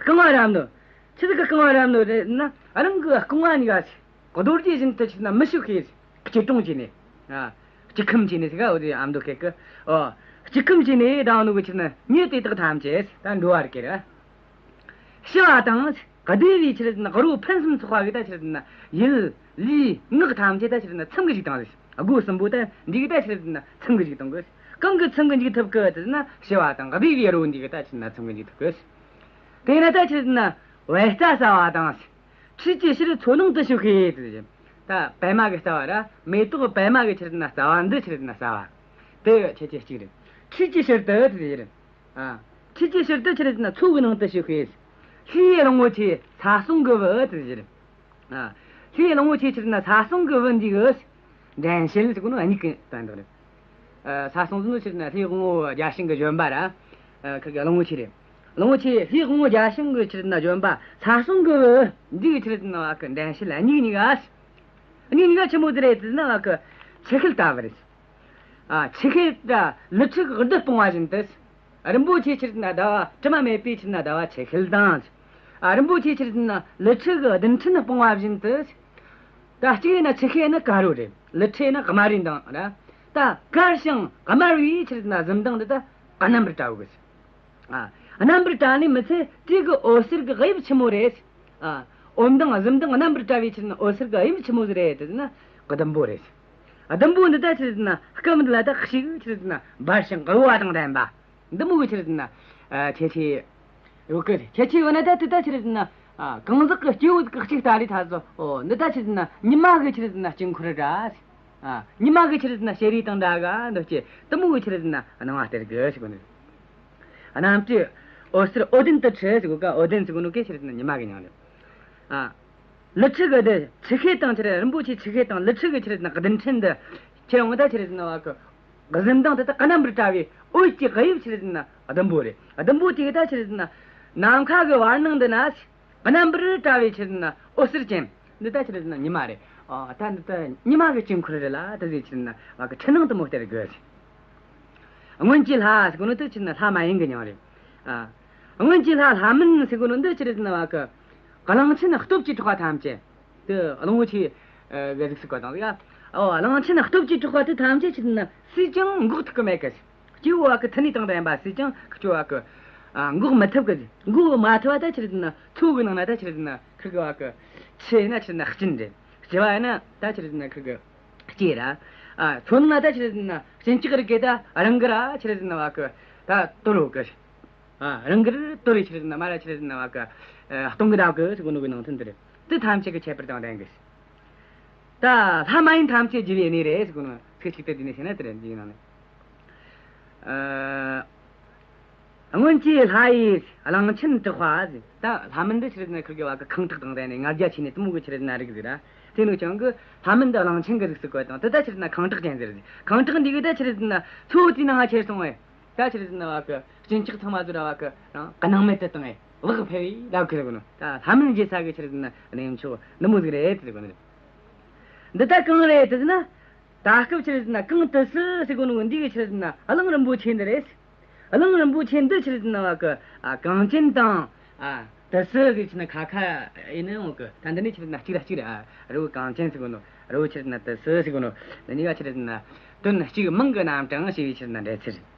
རྐང་པ་རབ་བསྣོལ། ཆི་ཟིག་གི་རྐང་པ་རབ་བསྣོལ་རེད་ཟེར་ན། རང་གི་རྐང་པ་གཉིས་ཀ་ཟེར། རྡོ་རྗེ་བཞིན་དུ་ཆི་རེད་ཟེར་ན་མི་ཤིགས་ཤིག་སྐྱིལ་ཀྲུང་བྱས་ནས། ཨ། སྐྱིལ་ཁམས་བྱས་ནས་ཟེར་ག། འོ་དེ་ཨ་མདོ་སྐད་གི། ཨོ། སྐྱིལ་ཁམས་བྱས་ནས་བསྡད་ནོ་གི་ཆི་རེད་ཟེར་ན་མྱི་དེ་དག་ཐམས་ཅད་ད་འགྲོ་བ་རིགས་ཀྱི་ར། ཞི་བ་དང་བདེ་བའི་ཆི་རེད་ཟེར་ན་རོ་ཕུན་སུམ་ཚོགས་པ་གི་ད་ཆི་རེད་ཟེར་ན་ཡིད་ལུས་ངག་ཐམས་ཅད་ད་ཆི་རེད་ཟེར་ན་ཚིམ་གི་བཅུག་བཏང་ཟིག། སྒོ་གསུམ་པོ་ད་འདི་གི་ད་ཆི་རེད་ཟེར་ན་ཚིམ་གི་བཅུག་བཏང་གི། གང་གི་ཚིམ་གི་འཇུག་ཐུབ་གི་ཟེར་ན་ཞི་བ་དང་བདེ་བའི་རོ་འདི་གི་ད་ཆི་རེད་ཟེར་ན་ཚིམ་གི་འཇུག་ཐུབ་གི། དེ་ན་ད་ཆི་རེད་ཟེར་ན་བད་རྩ་ཟ་བ་དང་། འཁྲིས་ཀྱི་ཕྱིར་མཚོ་ནང་དུ་ཞུགས་ཤིག་ཟེར་གི། ད་པད་མ་གི་རྩ་བ་ར། མེ་ཏོག་པད་མ་གི་ཆི་རེད་ཟེར་ན་རྩ་བ་འདི་ཆི་རེད་ཟེར་ན་ཟ་བ། དེ་ཁྱད་ཆོས་གཅིག་རེད། འཁྲིས་ཀྱི་ཕྱིར་དུ་ཟེར་གི་རེད། ཨ། འཁྲིས་ཀྱི་ཕྱིར་དུ་ཆི་རེད་ཟེར་ན་མཚོ་གི་ནང་དུ་ཞུགས་ཤིག། ལྷའི་གླང་པོ་ཆེ་ས་སྲུང་གི་བུ་ཟེར་གི་རེད། ཨ། ལྷའི་གླང་པོ་ཆེ་ཆི་རེད་ཟེར་ན་ས་སྲུང་གི་བུ་འདི་གི་འགྲན་བྱེད་ཟེར་གོ་ནོ་གཉིས་ཀྱི་དོན་དག་རེད། ཨ། ས་སྲུང་ཟེར་ནོ་ཆི་རེད་ཟེར་ན་ལྷའི་དབང་པོ་བརྒྱ་བྱིན་གི་ལྗོན་པ་ར། ཨ། ཁི་གི་གླང་པོ་ཆེ་རེད། གླང་པོ་ཆེ་ལྷའི་དབང་པོ་བརྒྱ་བྱིན་གི་ཆི་རེད་ཟེར་ན་ལྗོན་པ་ས་སྲུང་གི་བུ་འདི་གི་ཆི་རེད་ཟེར་ན་བ་གི་འགྲན་བྱེད་ལ་གཉིས་གཉིས་ཀ། གཉིས་གཉིས་ཀ་ཆི་མོ་ཟིག་རེད་ཟེར་ན་བ་གི་ཆུ་ཤེལ་ལྟ་བུ་རེད། ཨ། ཆུ་ཤེལ་ད་ལི་ཁྲི་གི་རྡུལ་སྤུངས་པ་བཞིན་དུ། རིན་པོ་ཆེ་ཆི་རེད་ཟེར་ན་ཟླ་བ། དྲི་མ་མེད་པའི་ཆི་རེད་ཟེར་ན་ཟླ་བ་ཆུ་ཤེལ་དང་། ཨ། རིན་པོ་ཆེ་ཆི་རེད་ཟེར་ན་ལི་ཁྲི་གི་རྡུལ་ཕྲན་སྤུངས་པ་བཞིན་དུ། ད་གཅིག་ཡིན་ན་ཆུ་ཤེལ་ནི་དཀར་རོ་རེད། ལི་ཁྲི་ནི་དམར་རོའི་མདངས་ར། ད་དཀར་ཞིང་དམར་བའི་ཆི་རེད་ཟེར་ན་གཟི་མདངས་འདི་ད་རྣམ་པར་བཀྲ་བོ་གི། ཨ། རྣམ་པར་བཀྲ་ནི་མི་ཚད་དེ་གི་འོད་ཟེར་གི་དབྱིབས་ཆི་མོ་རེད། ཨ། འོད་མདངས་གཟི་མདངས་རྣམ་པར་བཀྲ་བའི་ཆི་རེད་ན་འོད་ཟེར་གི་དབྱིབས་ཆི་མོ་ཟིག་རེད་ཟེར་ན་ཟླུམ་པོ་རེད། ཟླུམ་པོ་འདི་ད་ཆི་རེད་ན་སྐུ་མདོག་ལ་ད་ཤིག་ཆི་རེད་ན་འབར་ཞིང་གཡོ་བ་དང་ལྡན་པ། འདི་མོ་གི་ཆི་རེད་ན། ཨ། ཁྱད་ཆོས་ཡོད་གི། ཁྱད་ཆོས་ཡོད་ན་ད་དེ་ད་ཆི་རེད་ན། ཨ། གང་ཟག་གི་སྐྱེ་བོ་གི་གཅིག་ལྟ་རེ་ཐ་ཚོ། འོ། འདི་ད་ཆི་རེད་ན་ཉི་མ་གི་ཆི་རེད་ན་དཀྱིལ་འཁོར་ར། ཨ། ཉི་མ་གི་ཆི་རེད་ན་ཞལ་རས་དང་འདྲ་ག་འདོད་ཀྱི་དེ་མོ་གི་ཆི་རེད་ན་སྣང་བ་སྟེར་གི་ཟེར་གོ་ནི། རྣམ་དཔྱོད་འོད་ཟེར་འོད་ལྡན་དུ་འཁྲི་ཟེར་གོ་ག་འོད་ལྡན་ཟེར་གོ་ནོ་གི་ཆི་རེད་ན་ཉི་མ་གི་མྱིང་རེད། ཨ། ལི་ཁྲི་གི་འདི་ཆུ་ཤེལ་དང་ཆི་རེད། རིན་པོ་ཆེ་ཆུ་ཤེལ་དང་ལི་ཁྲི་གི་ཆི་རེད་ན་རྡུལ་ཕྲན་འདི་ཁྱེར་ཡོང་ད་ཆི་རེད་ན་བ་གི་གཟི་མདངས་དེ་དག་རྣམ་པར་བཀྲ་བའི་འོད་ཀྱི་དབྱིབས་ཆི་རེད་ན་ཟླུམ་པོ་རེད། ཟླུམ་པོ་དེ་གི་ད་ཆི་རེད་ན་ནམ་མཁའ་གི་བར་སྣང་འདི་ན། རྣམ་པར་བཀྲ་བའི་ཆི་རེད་ན་འོད་ཟེར་ཅན། འདི་ད་ཆི་རེད་ན་ཉི་མ་རེད། ཨ། ད་འདི་ད་ཉི་མ་གི་དཀྱིལ་འཁོར་རེད་ལ། དེ་ཟིག་ཆི་རེད་ན་བ་གི་འཁྲུལ་སྣང་དེ་མོ་སྟེར་དགོས། སྔོན་གྱི་ལྷ་ཟེར་གོ་ནོ་དེ་ཆི་རེད་ན་ལྷ་མ་ཡིན་གི་མྱིང་རེད། ཨ། སྔོན་གྱི་ལྷ་ལྷ་མིན་ཟེར་གོ་ནོ་འདི་ཆི་རེད་ན་བ་གི་གླང་ཆེན་སྟོབས་ཀྱིས་གྲགས་པ་ཐམས་ཅད། དེ་གླང་པོ་ཆེ་གི་གཟུགས་སུ་བཀོད་དང་ཟིག། ཨོ། གླང་ཆེན་སྟོབས་ཀྱིས་གྲགས་པ་དེ་ཐམས་ཅད་ཆི་རེད་ན་སུས་ཀྱང་འགོག་ཐུབ་གི་མེད་གི། སྐྱེ་བོ་བ་གི་མཐུ་ནུས་དང་ལྡན་པ་སུས་ཀྱང་ཁི་ཆོ་བ་གི། ཨ། འགོག་མི་ཐུབ་གི། འགོག་མ་ཐུབ་པ་ད་ཆི་རེད་ན་མཚོ་གི་ནང་ན་ད་ཆི་རེད་ན་ཁིར་གི་བ་གི་ཆུ་ཡིན་ན་ཆི་རེད་ན་གཅིན་རེད། ལྕི་བ་ཡིན་ན་ད་ཆི་རེད་ན་ཁིར་གི་ལྕི་ར། ཨ། མཚོ་ནང་ན་ད་ཆི་རེད་ན་གཅིན་སྐྱག་རིགས་གི་ད་རང་གི་ར་ཆི་རེད་ན་བ་གི་ད་དོར་ཡོད་གི། ཨ། རང་གི་ར་དོར་རེ་ཆི་རེད་ན་མ་ར་ཆི་རེད་ན་བ་གི། ཨ། སྟོང་གི་ཟླ་གི་ཟེར་གོ་ནོ་གི་ནང་དོན་དེ་རེད། དེ་ཐམས་ཅད་ཀྱི་ཁྱད་པར་དང་ལྡན་གི། ད་ལྷ་མ་ཡིན་ཐམས་ཅད་རྒྱུ་བའི་གནས་རེད་ཟེར་གོ་ནོ་ཚིག་གཅིག་ཏུ་བསྡུས་ནས་བཤད་ན་དེ་རེད། འདིའི་ནང་ནས། ཨ། སྔོན་གྱི་ལྷ་ཡིས་གླང་ཆེན་གྲགས་པ་ཟེར། ད་ལྷ་མིན་འདི་ཆི་རེད་ན་ཁིར་གི་བ་གི་ཁེངས་དྲེགས་དང་ལྡན་ནས་ང་རྒྱལ་ཆེ་ནས་དེ་མོ་གི་ཆི་རེད་ན་རིགས་ཟིག་ར། དེ་ནོ་ཀྱང་གི་ལྷ་མིན་འདི་གླང་ཆེན་གི་གཟུགས་སུ་བཀོད་དང་། དེ་ད་ཆི་རེད་ན་ཁེངས་དྲེགས་ཅན་ཟེར་ཟིག། ཁེངས་དྲེགས་འདི་གི་ད་ཆི་རེད་ན་མཚོ་དེའི་ནང་ང་ཁྱེར་སོང་བས། ད་ཆི་རེད་ན་བ་གི་གཅིན་སྐྱག་ཚང་མ་ཟོ་ར་བ་གི་རང་སྣང་མེད་དུ་བཏང་ངས་བག་ཕེབས་བའི་ལབ་གི་རེད་གོ་ནོ། ད་ལྷ་མིན་རྒྱལ་ས་གི་ཆི་རེད་ན་གནས་མཆོག་འདི་མོ་ཟིག་རེད་ཟེར་གོ་ནི་རེད། འདི་ད་གང་རེད་ཟེར་ན། ད་སྐབས་ཆི་རེད་ན་གངས་ཏི་སེ་ཟེར་གོ་ནོ་འདི་གི་ཆི་རེད་ན་གླིང་རིན་པོ་ཆེ་འདི་རེད། གླིང་རིན་པོ་ཆེ་འདི་ཆི་རེད་ན་བ་གི། ཨ། གངས་ཅན་དང་། ཨ། ཏི་སེ་གི་ཆི་རེད་ན་ཁ་ཁ་ཡིན་ནོ་གི། ད་འདི་ནི་ཆི་རེད་ན་གཅིག་ར་གཅིག་ར། ཨ། རི་བོ་གངས་ཅན་ཟེར་གོ་ནོ། རི་བོ་ཆི་རེད་ན་ཏི་སེ་ཟེར་གོ་ནོ། འདི་གཉིས་ཀ་ཆི་རེད་ན་དོན་གཅིག་མིང་གི་རྣམ་གྲངས་ཞེས་པའི་ཆི་རེད་ན་འགྲེལ་ཚུལ་རེད།